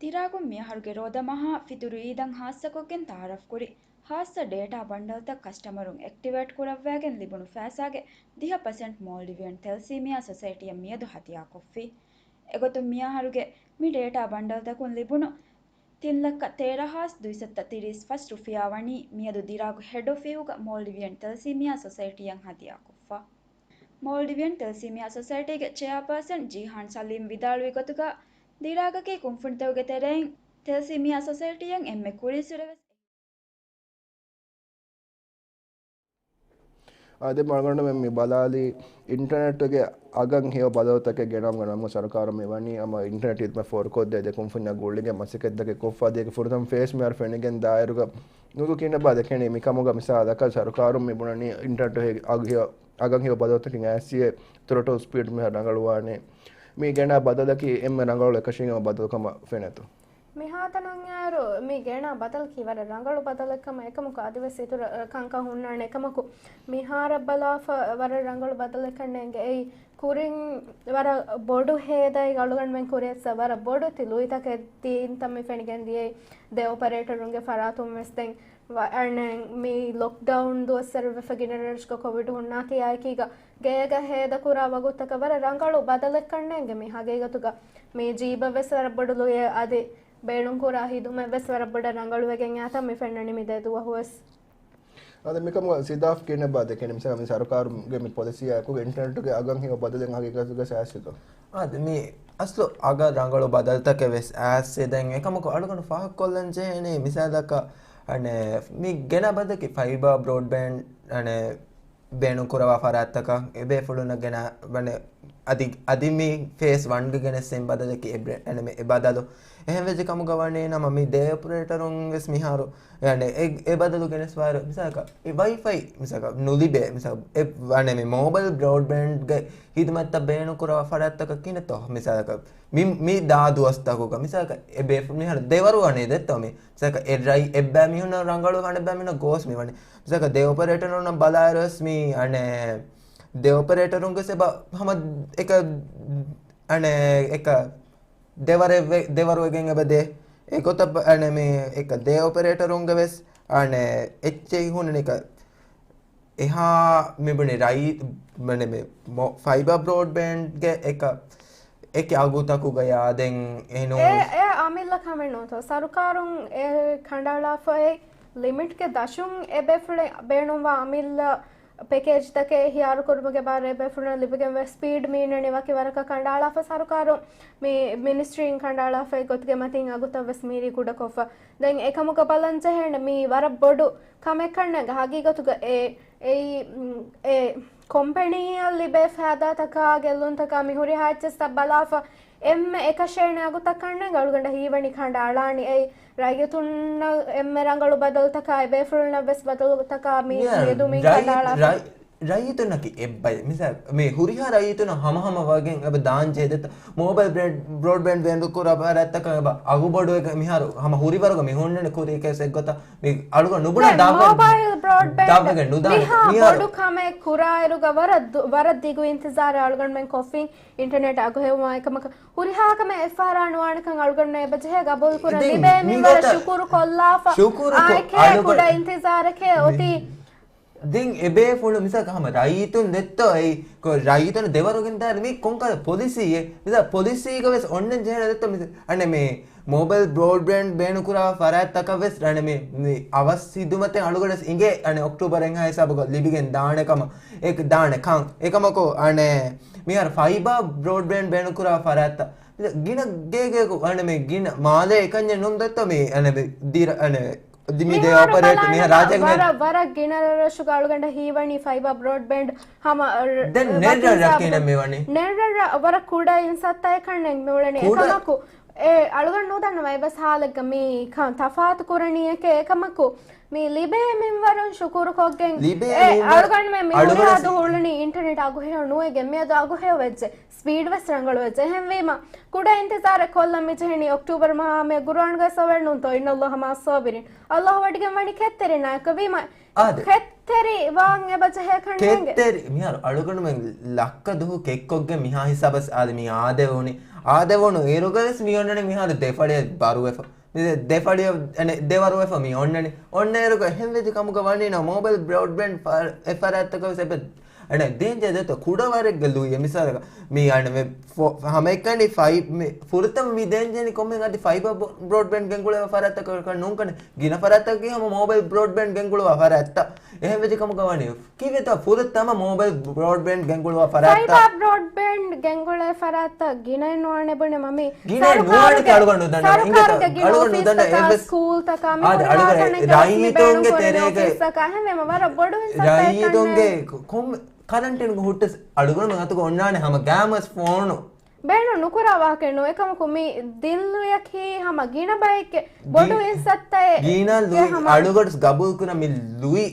ދިރާގުން މިއަހަރުގެ ރޯދަމަހާ ފިތުރު އީދަށް ހާއްސަކޮށްގެން ތައާރަފްކުރި ހާއްސަ ޑޭޓާ ބަންޑަލްތައް ކަސްޓަމަރުން އެކްޓިވޭޓް ކުރައްވައިގެން ލިބުނު ފައިސާގެ ދިހަ ޕަސެންޓް މޯލްޑިވިއަން ތެލްސީމިއާ ސޮސައިޓީއަށް މިއަދު ހަދިޔާކޮށްފި. އެގޮތުން މިއަހަރުގެ މި ޑޭޓާ ބަންޑަލްތަކުން ލިބުނު ތިން ލައްކަ ތޭރަ ހާސް ދުއިސައްތަ ތިރީސް ފަސް ރުފިޔާ ވަނީ މިއަދު ދިރާގު ހެޑް އޮފީހުގަ މޯލްޑިވިއަން ތެލްސީމިއާ ސޮސައިޓީއަށް ހަދިޔާކޮށްފަ. މޯލްޑިވިއަން ތެލްސީމިއާ ސޮސައިޓީގެ ޗެއާޕާސަން ޖީހާން ސަލީމް ވިދާޅުވި ގޮތުގަ، ދިރާގަކީ ކުންފުނިތަކުގެ ތެރެއިން ތެލްސީމިއާ ސޮސައިޓީއަށް އެންމެ ކުރިންސުރެވެސް. އާދެ، އަޅުގަނޑުމެން މި ބަލާލީ އިންޓަނެޓުގެ އަގަށް ހެޔޮ ބަދަލުތަކެއް ގެނައުމުގެ ނަމުގަ ސަރުކާރުން މި ވަނީ ހަމަ އިންޓަނެޓް ހިދުމަތް ފޯރުކޮށްދޭ ދެ ކުންފުންޏާ ގުޅިގެން މަސައްކަތްތަކެއް ކޮށްފަ ދޭ ފުރަތަމަ ފޭސް މިހާރު ފެނިގެން ދާއިރުގަ ނުދު ކިހިނެއްބާ ދެކެނީ؟ މިކަމުގަ މިސާލަކަށް ސަރުކާރުން މި ބުނަނީ އިންޓަނެޓް ހެ-، އަގު ހެޔޮ، އަގަށް ހެޔޮ ބަދަލުތަކެއް އައިސްއޭ ތުރޮޓު ސްޕީޑް މިހާރު ރަނގަޅުވާނެ. މި ގެނާ ބަދަލަކީ އެންމެ ރަނގަޅު އެކަށީގެން ބަދަލު ކަމަށް ފެނޭތޯ؟ މިހާތަނަށް އައިރު މި ގެނާ ބަދަލަކީ ވަރަށް ރަނގަޅު ބަދަލެއް ކަމަށް އެކަމަކު އަދިވެސް އިތުރަށް ކަންކަން ހުންނާނެ. އެކަމަކު މިހާރަށް ބަލާފަ ވަރަށް ރަނގަޅު ބަދަލެއް ކަންނޭނގެ. އެއީ ކުރިން ވަރަށް ބޮޑު ހޭދައެއް އަޅުގަނޑުމެން ކުރިއަށްސަ ވަރަށް ބޮޑު ތި ލުއިތަކެއް ދީންތަ މި ފެނިގެން ދިޔައީ. ދެ އޮޕަރޭޓަރުންގެ ފަރާތުން ވެސް ދެން ވަ-، އަނެއް މި ލޮކްޑައުން ދުވަސްވަރު ވެފަ ގިނަ ރަށްރަށުގަ ކޮވިޑް ހުންނާތީ އާއެކީގަ ގޭގަ ހޭދަކުރާ ވަގުތަކަށް ވަރަށް ރަނގަޅު ބަދަލެއް ކަންނޭނގެ މި ހަގީގަތުގަ. މި ޖީބަށް ވެސް ވަރަށް ބޮޑު ލުޔެއް އަދި ބޭނުންކުރާ ހިދުމަތް ވެސް ވަރަށް ބޮޑަށް ރަނގަޅުވެގެން އައިތަ މި ފެންނަނީ މި ދެ ދުވަހު ވެސް. އާދެ، މިކަމުގަ ސިދާފް ކިހިނެއްބާ ދެކެނީ؟ މިސާލަކަށް މި ސަރުކާރުގެ މި ޕޮލިސީއާއެކު އިންޓަނެޓުގެ އަގަށް ހެޔޮ ބަދަލެއް ހަގީގަތުގަ އައިސްތޯ؟ އާދެ، މި އަސްލު އަގަށް ރަނގަޅު ބަދަލުތަކެއް ވެސް އައިސް ދެން އެކަމަކު އަޅުގަނޑު ފާހަގަކޮށްލަން ޖެހޭނީ މިސާލަކަށް އަނެއް މި ގެނާ ބަދަލަކީ ފައިބާ ބްރޯޑްބޭންޑް އަނެއް ބޭނުންކުރަވާ ފަރާތްތަކަށް އެބޭފުޅުންނަށް ގެނާ ވަނެ އަދި، އަދި މި ފޭސް ވަންގެ ގެނެސް އެއް ބަދަލަކީ އެ ބްރޭ-، އަނެއް މި އެ ބަދަލު. އެހެން ވެއްޖެ ކަމުގަ ވަނީ ނަމަ މި ދެ އޮޕަރޭޓަރުން ވެސް މިހާރު އެ، އެ ބަދަލު ގެނެސްފައިރު، މިސާލަކަށް، އެ ވައިފައި، މިސާލަކަށް، ނުލިބޭ، މިސާލަކަށް، އެ، އަނެއް މި މޯބައިލް ބްރޯޑްބޭންޑްގެ ހިދުމަތްތައް ބޭނުންކުރާ ފަރާތްތަކަށް ކިހިނެއްތޯ؟ މިސާލަކަށް، މި، މި ދާ ދުވަސްތަކުގަ، މިސާލަކަށް، އެ ބޭފު-، މިހާރު ދެވަރު ވަނީ ދެއްތޯ މި؟ މިސާލަކަށް، އެއް ރަށް އެއްބައި މީހުންނަށް ރަނގަޅު އަނެއްބައި މީހުންނަށް ގޯސް މި ވަނީ. މިސާލަކަށް، ދެ އޮޕަރޭޓަރުންނަށް ބަލާއިރުވެސް މި، އަނެއް، ދެ އޮޕަރޭޓަރުންގެ ސެބަ ހަމަ އެކަ، އަނެއް، އެކަ ދެވަރެއް ވެ-، ދެވަރުވެގެން އެބަދޭ. އެގޮތަށް އަނެއް މި އެކަ ދެ އޮޕަރޭޓަރުންގެ ވެސް އަނެއް އެއްޗެހި ހުންނަނީ އެކަ އެހާ މި ބުނި ރައީ-، މަނެ މި މޮ-، ފައިބާ ބްރޯޑްބޭންޑްގެ އެކަ އެކި އަގުތަކުގަޔާ ދެން އެނޫ. އެ، އެ އަމިއްލަ ކަމެއް ނޫންތޯ؟ ސަރުކާރުން އެ ކަނޑައަޅާފައި ލިމިޓްގެ ދަށުން އެބޭފުޅެއް ބޭނުންވާ އަމިއްލަ ޕެކޭޖްތަކެއް ހިޔާރުކުރުމުގެ ބާރު އެބޭފުޅުން ލިބިގެން ވެ ސްޕީޑް މީނަނީ ވަކި ވަރަކަށް ކަނޑައަޅާފަ ސަރުކާރުން މި މިނިސްޓްރީން ކަނޑައަޅާފައި ގޮތުގެ މަތިން އަގުތައް ވެސް މީރީ ކުޑަކޮށްފަ. ދެން އެކަމުގަ ބަލަން ޖެހޭނެ މީ ވަރަށް ބޮޑު ކަމެއް ކަންނޭނގެ ހަގީގަތުގަ އެ، އެއީ، އެ ކޮމްޕެނީއަށް ލިބޭ ފައިދާތަކާ، ގެއްލުންތަކާ މި ހުރިހާ އެއްޗެއްސަށް ބަލާފަ އެންމެ އެކަށޭނެ އަގުތައް ކަންނޭނގެ އަޅުގަނޑަށް ހީވަނީ ކަނޑައަޅާނީ. އެއީ ރައްޔިތުންނަށް އެންމެ ރަނގަޅު ބަދަލުތަކާ އެބޭފުޅުންނަށް ވެސް ބަދަލުތަކާ މި މިއަދު މި ރައްޔި-، ކަނޑައަޅާފަ. ރައް-، ރައްޔިތުންނަކީ އެއްބައެއް. މިސާލް، މި ހުރިހާ ރައްޔިތުންނަށް ހަމަހަމަ ވަގެން އެބަ ދާން ޖެހޭ ދެއްތަ؟ މޯބައިލް ބްރޭޑް-، ބްރޯޑްބޭންޑް ބޭނުންކުރާ ފަރާތްތަކަށް އެބަ އަގު ބޮޑުވެގެން މިހާރު ހަމަ ހުރިވަރުގަ މި ހުންނަނީ ކުރީ ކޭސް އެއްގޮތަށް. މި އަޅުގަނޑު ނުބުނާ ދާ-، މޯބައިލް ބްރޯޑްބޭންޑް ދާ-، ނުދާނެ. މިހާ މިހާރު ބޮޑު ކަމެއް ކުރާއިރުގަ ވަރަށް ދު-، ވަރަށް ދިގު އިންތިޒާރެއް އަޅުގަނޑުމެން ކޮށްފިން. އިންޓަރނެޓް އަގު ހެއްވުމާ އެކަމަކަށް ހުރިހާ ކަމެއް އެއްފަހަރާ ނުވާނެކަން އަޅުގަނޑުމެން އެބަ ޖެހޭ ގަބޫލު ކުރަން ލިބޭ މިންވަރަށް ޝުކުރު ކޮށްލާފަ. އާއެކޭ ކުޑަ އިންތިޒާރެކޭ އޮތީ. ދެން އެބޭފުޅު މިސާލަކަށް ހަމަ ރައްޔިތުން ދެއްތޯ އެއީ، ކޮ-، ރައްޔިތުން ދެވަރުގެން ދާނެ މީ ކޮންކަލަ ޕޮލިސީއެއް؟ މިސާލަ ޕޮލިސީގަ ވެސް އޮންނަން ޖެހޭނެ ދެއްތޯ މިސާ-، އަނެ މި މޯބައިލް ބްރޯޑްބޭންޑް ބޭނުންކުރާ ފަރާތްތަކަށް ވެސް އަނެ މި، މި އަވަސް ހިދުމަތެއް އަޅުގަޑަސް އިނގޭ އަނެ އޮކްޓޫބަރ އެއްހާ ހިސާބުގަ ލިބިގެން ދާނެ ކަމަށް، އެ ދާނެ ކަން. އެކަމަކު އަނެ މިހާރު ފައިބާ ބްރޯޑްބޭންޑް ބޭނުންކުރާ ފަރާތްތައް ގިނަ ގޭގޭގު އަނެ މި ގިނަ މާލޭ އެކަންޏެއް ނޫން ދެއްތޯ މި އަނެ މި ދިރ-، އަނެ ދި-، މި ދޭ މިހާރު އޮޕަރޭޓް މިހާ ބަލާނަމަ ރާއްޖޭގެ މެ- ވަރަށް، ވަރަށް ގިނަ ރަށްރަށުގަ އަޅުގަނޑަށް ހީވަނީ ފައިބާ ބްރޯޑްބޭންޑް ހަމަ އަ، ދެން ނެޓް ވަކި ރަށްރަށް ހިސާބު ކިހިނެއް މި ވަނީ؟ ނެޓް ރަށްރަށް ވަރަށް ކުޑަ އިންސައްތައެއް ކަންނެ މި އުޅެނީ. ކުޑަ. އެކަމަކު އެ އަޅުގަނޑު ނުދަންނަވަ އެއްވެސް ހާލެއްގަ މި ކަން ތަފާތު ކުރަނީ އެކޭ. އެކަމަކު މި ލިބޭ މިންވަރުން ޝުކުރުކޮށްގެން ލިބޭ އެ މިންވަރު އަޅުގަނޑުމެން މި އަޅުގަނޑު ހުރިހާ ސި- ދު ހުޅުނީ އިންޓަރނެޓް އަގުހެޔޮ ނުވެގެން މިއަދު އަގުހެޔޮ ވެއްޖެ. ސްޕީޑް ވެސް ރަނގަޅު ވެއްޖެ. އެހެންވީމަ ކުޑަ އިންތިޒާރެއް ކޮށްލަން މި ޖެހެނީ އޮކްޓޫބަރ މަހާ މެ ގުރުއާންގަ ސޮވެން ނޫންތޯ އިންނަ ﷲ މަޢައް ޞާބިރީން. ﷲ ވަޑިގެން ވަނީ ކެތްތެރިންނާއެކު ވީމަ އާދެ. ކެތްތެރި ވާން އެބަ ޖެހޭ ކަންނޭނގެ. ކެތްތެރި މިހާރު އަޅުގަނޑުމެން ލައްކަ ދުހު ކެއްކޮށްގެން މިހާ ހިސާބަސް އާދެ މި އާދެވުނީ. އާދެވުނު އިރުގަވެސް މި އޮންނަނީ މިހާރު ދެފަޅިއަށް ބަރުވެފަ. މި ދެ-، ދެފަޅިއަށް އަނެ ދެވަރުވެފަ މި އޮންނަނީ. އޮންނަ އިރުގަ އެހެން ވެދި ކަމުގަ ވަނީ ނޯ މޯބައިލް ބްރޯޑްބޭންޑް ފަ-، އެ ފަރާތްތަކަށް ވެސް އެބަ އަނެ ދޭންޖެހޭ ދެއްތޯ ކުޑަވަރެއްގެ ލުއި މިސާލަކަށް މި އަނެ މި ފޮ-، ހަމައެކަނި ފައި-، މި ފުރަތަމަ މި ދޭންޖެހެނީ ކޮންމެ އަދި ފައިބާ ބްރޯޑްބޭންޑް ގެންގުޅޭ ފަރާތްތަކަކަށް ނޫންކަނެ. ގިނަ ފަރާތްތަކަކީ ހަމަ މޯބައިލް ބްރޯޑްބޭންޑް ގެންގުޅުވާ ފަރާތްތައް. އެހެން ވެދި ކަމުގަ ވަނީ ކީއްވެތޯ ފުރަތަމަ މޯބައިލް ބްރޯޑްބޭންޑް ގެންގުޅުވާ ފަރާތްތައް. ފައިބާ ބްރޯޑްބޭންޑް ގެންގުޅޭ ފަރާތްތައް ގިނައެއް ނުވާނެ ބުނެ މަ މި ގިނައެއް ނުވާނެ ސަރުކާރުގެ، ކަޅުގަނޑު ދަންނަ އިނގޭތަ؟ ސަރުކާރުގެ ގިނަ ކަޅުގަނޑު ދަންނަ އޮފީސްތަކާ، އެއްވެސް ސްކޫލްތަކާ، މި އާދެ، ހުރިހާ އަޅުގަނޑު ތަނެއްގަ ވެސް މި ރައްޔިތުންގެ ބޭނުންކުރެވޭ ތެރޭގަ އޮފީސްތަކާ، އެހެންވީމަ ވަރަށް ބޮޑު އިންސައްތައެއް ރައްޔިތުންގެ ކަންނޭނގެ. ކޮ-، ކޮން ކަރަންޓިން ހުއްޓަސް އަޅުގަނޑުމެން އަތުގަ އޮންނާނެ ހަމަ ގާމަސް ފޯނު. ބޭނުން ނުކުރާ ވާހަކައެއް ނޫން. އެކަމަކު މި ދިން ލުޔަކީ ހަމަ ގިނަ ބައެއްގެ ބޮޑު ގި-، އިންސައްތައެއް ގިނަ ގެ ލުއި ހަމަ. އަޅުގަޑު ގަބޫލުކުރަން މި ލުއި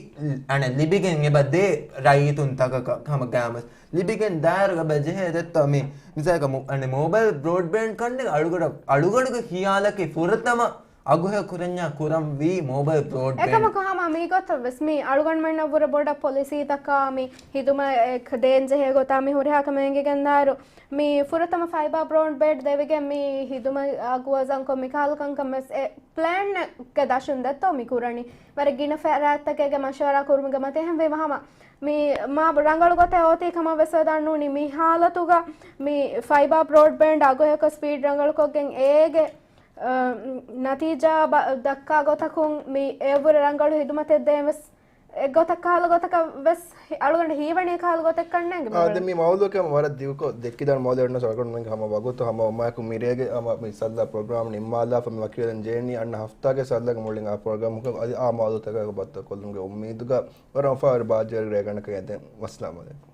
އަނެ ލިބިގެން އެބަ ދޭ ރައްޔިތުން ތަކަކަށް ހަމަ ގާމަސް. ލިބިގެން ދާއިރުގަ ބަ ޖެހޭ ދެއްތޯ މި މިސާލަކަށް މު-، އަނެ މޯބައިލް ބްރޯޑްބޭންޑް ކަންނެ އަޅުގަޑަށް، އަޅުގަޑުގެ ހިޔާލަކީ ފުރަތަމަ އަގުހެޔޮ ކުރަންޏާ ކުރަންވީ މޯބައިލް ބްރޯޑްބޭންޑް. އެކަމަކު ހަމަ މީގޮތަށް ވެސް މި އަޅުގަނޑުމެންނަށް ވުރެ ބޮޑަށް ޕޮލިސީތަކާ މި ހިދުމަތް ދޭން ޖެހޭ ގޮތާ މި ހުރިހާ ކަމެއް އެނގިގެންދާއިރު، މި ފުރަތަމަ ފައިބާ ބްރޯޑްބޭންޑް ދެވިގެން މި ހިދުމަތް އަގު ވަޒަންކޮށް މި ކަހަލަ ކަންކަން ވެސް އެ ޕްލޭންގެ ދަށުން ދެއްތޯ މި ކުރަނީ. ވަރަށް ގިނަ ފަރާތްތަކެއްގެ މަޝްވަރާ ކުރުމުގެ މަތި އެހެންވީމަ ހަމަ މި މާ ރަނގަޅު ގޮތެއް އޮތީ ކަމަށް ވެސް ވެދާން ނޫނީ. މި ހާލަތުގަ މި ފައިބާ ބްރޯޑްބޭންޑް އަގުހެޔޮކޮށް ސްޕީޑް ރަނގަޅުކޮށްގެން އޭގެ އަ، ނަތީޖާ ބަ-، ދައްކާ ގޮތަކުން މި އެއަށްވުރެ ރަނގަޅު ހިދުމަތެއް ދޭން ވެސް އެއްގޮތަށް ކަހަލަ ގޮތަކަށް ވެސް އަޅުގަނޑު ހީވަނީ ކަހަލަ ގޮތެއް ކަންނޭނގެ އާ، މި ދެން މި މައުލޫއަކަށް ވަރަށް ދިގުކޮށް ދެއްކިދާނެ މައުލޫ އަޅުގަނޑު ހަމަ ވަގުތު ހަމަ އުމާއެކު މިރޭގެ ހަމަ މި ސައްލަ ޕްރޮގްރާމް ނިންމާލާފަ މި ވަކިވެލަން ޖެހެނީ އަންނަ ހަފްތާގެ ސައްލަގެ މުޅިން އާ ޕްރޮގްރާމް އަދި އާ މައުލޫއަކަށް ބައްދަލުކޮށްލުމުގެ އުއްމީދުގަ ވަރަށް އުފާވެރި ބާއްޖަވެރި ރޭގަނޑަކަށް އެދެން. ވައްސަލާމް އަލައިކުމް.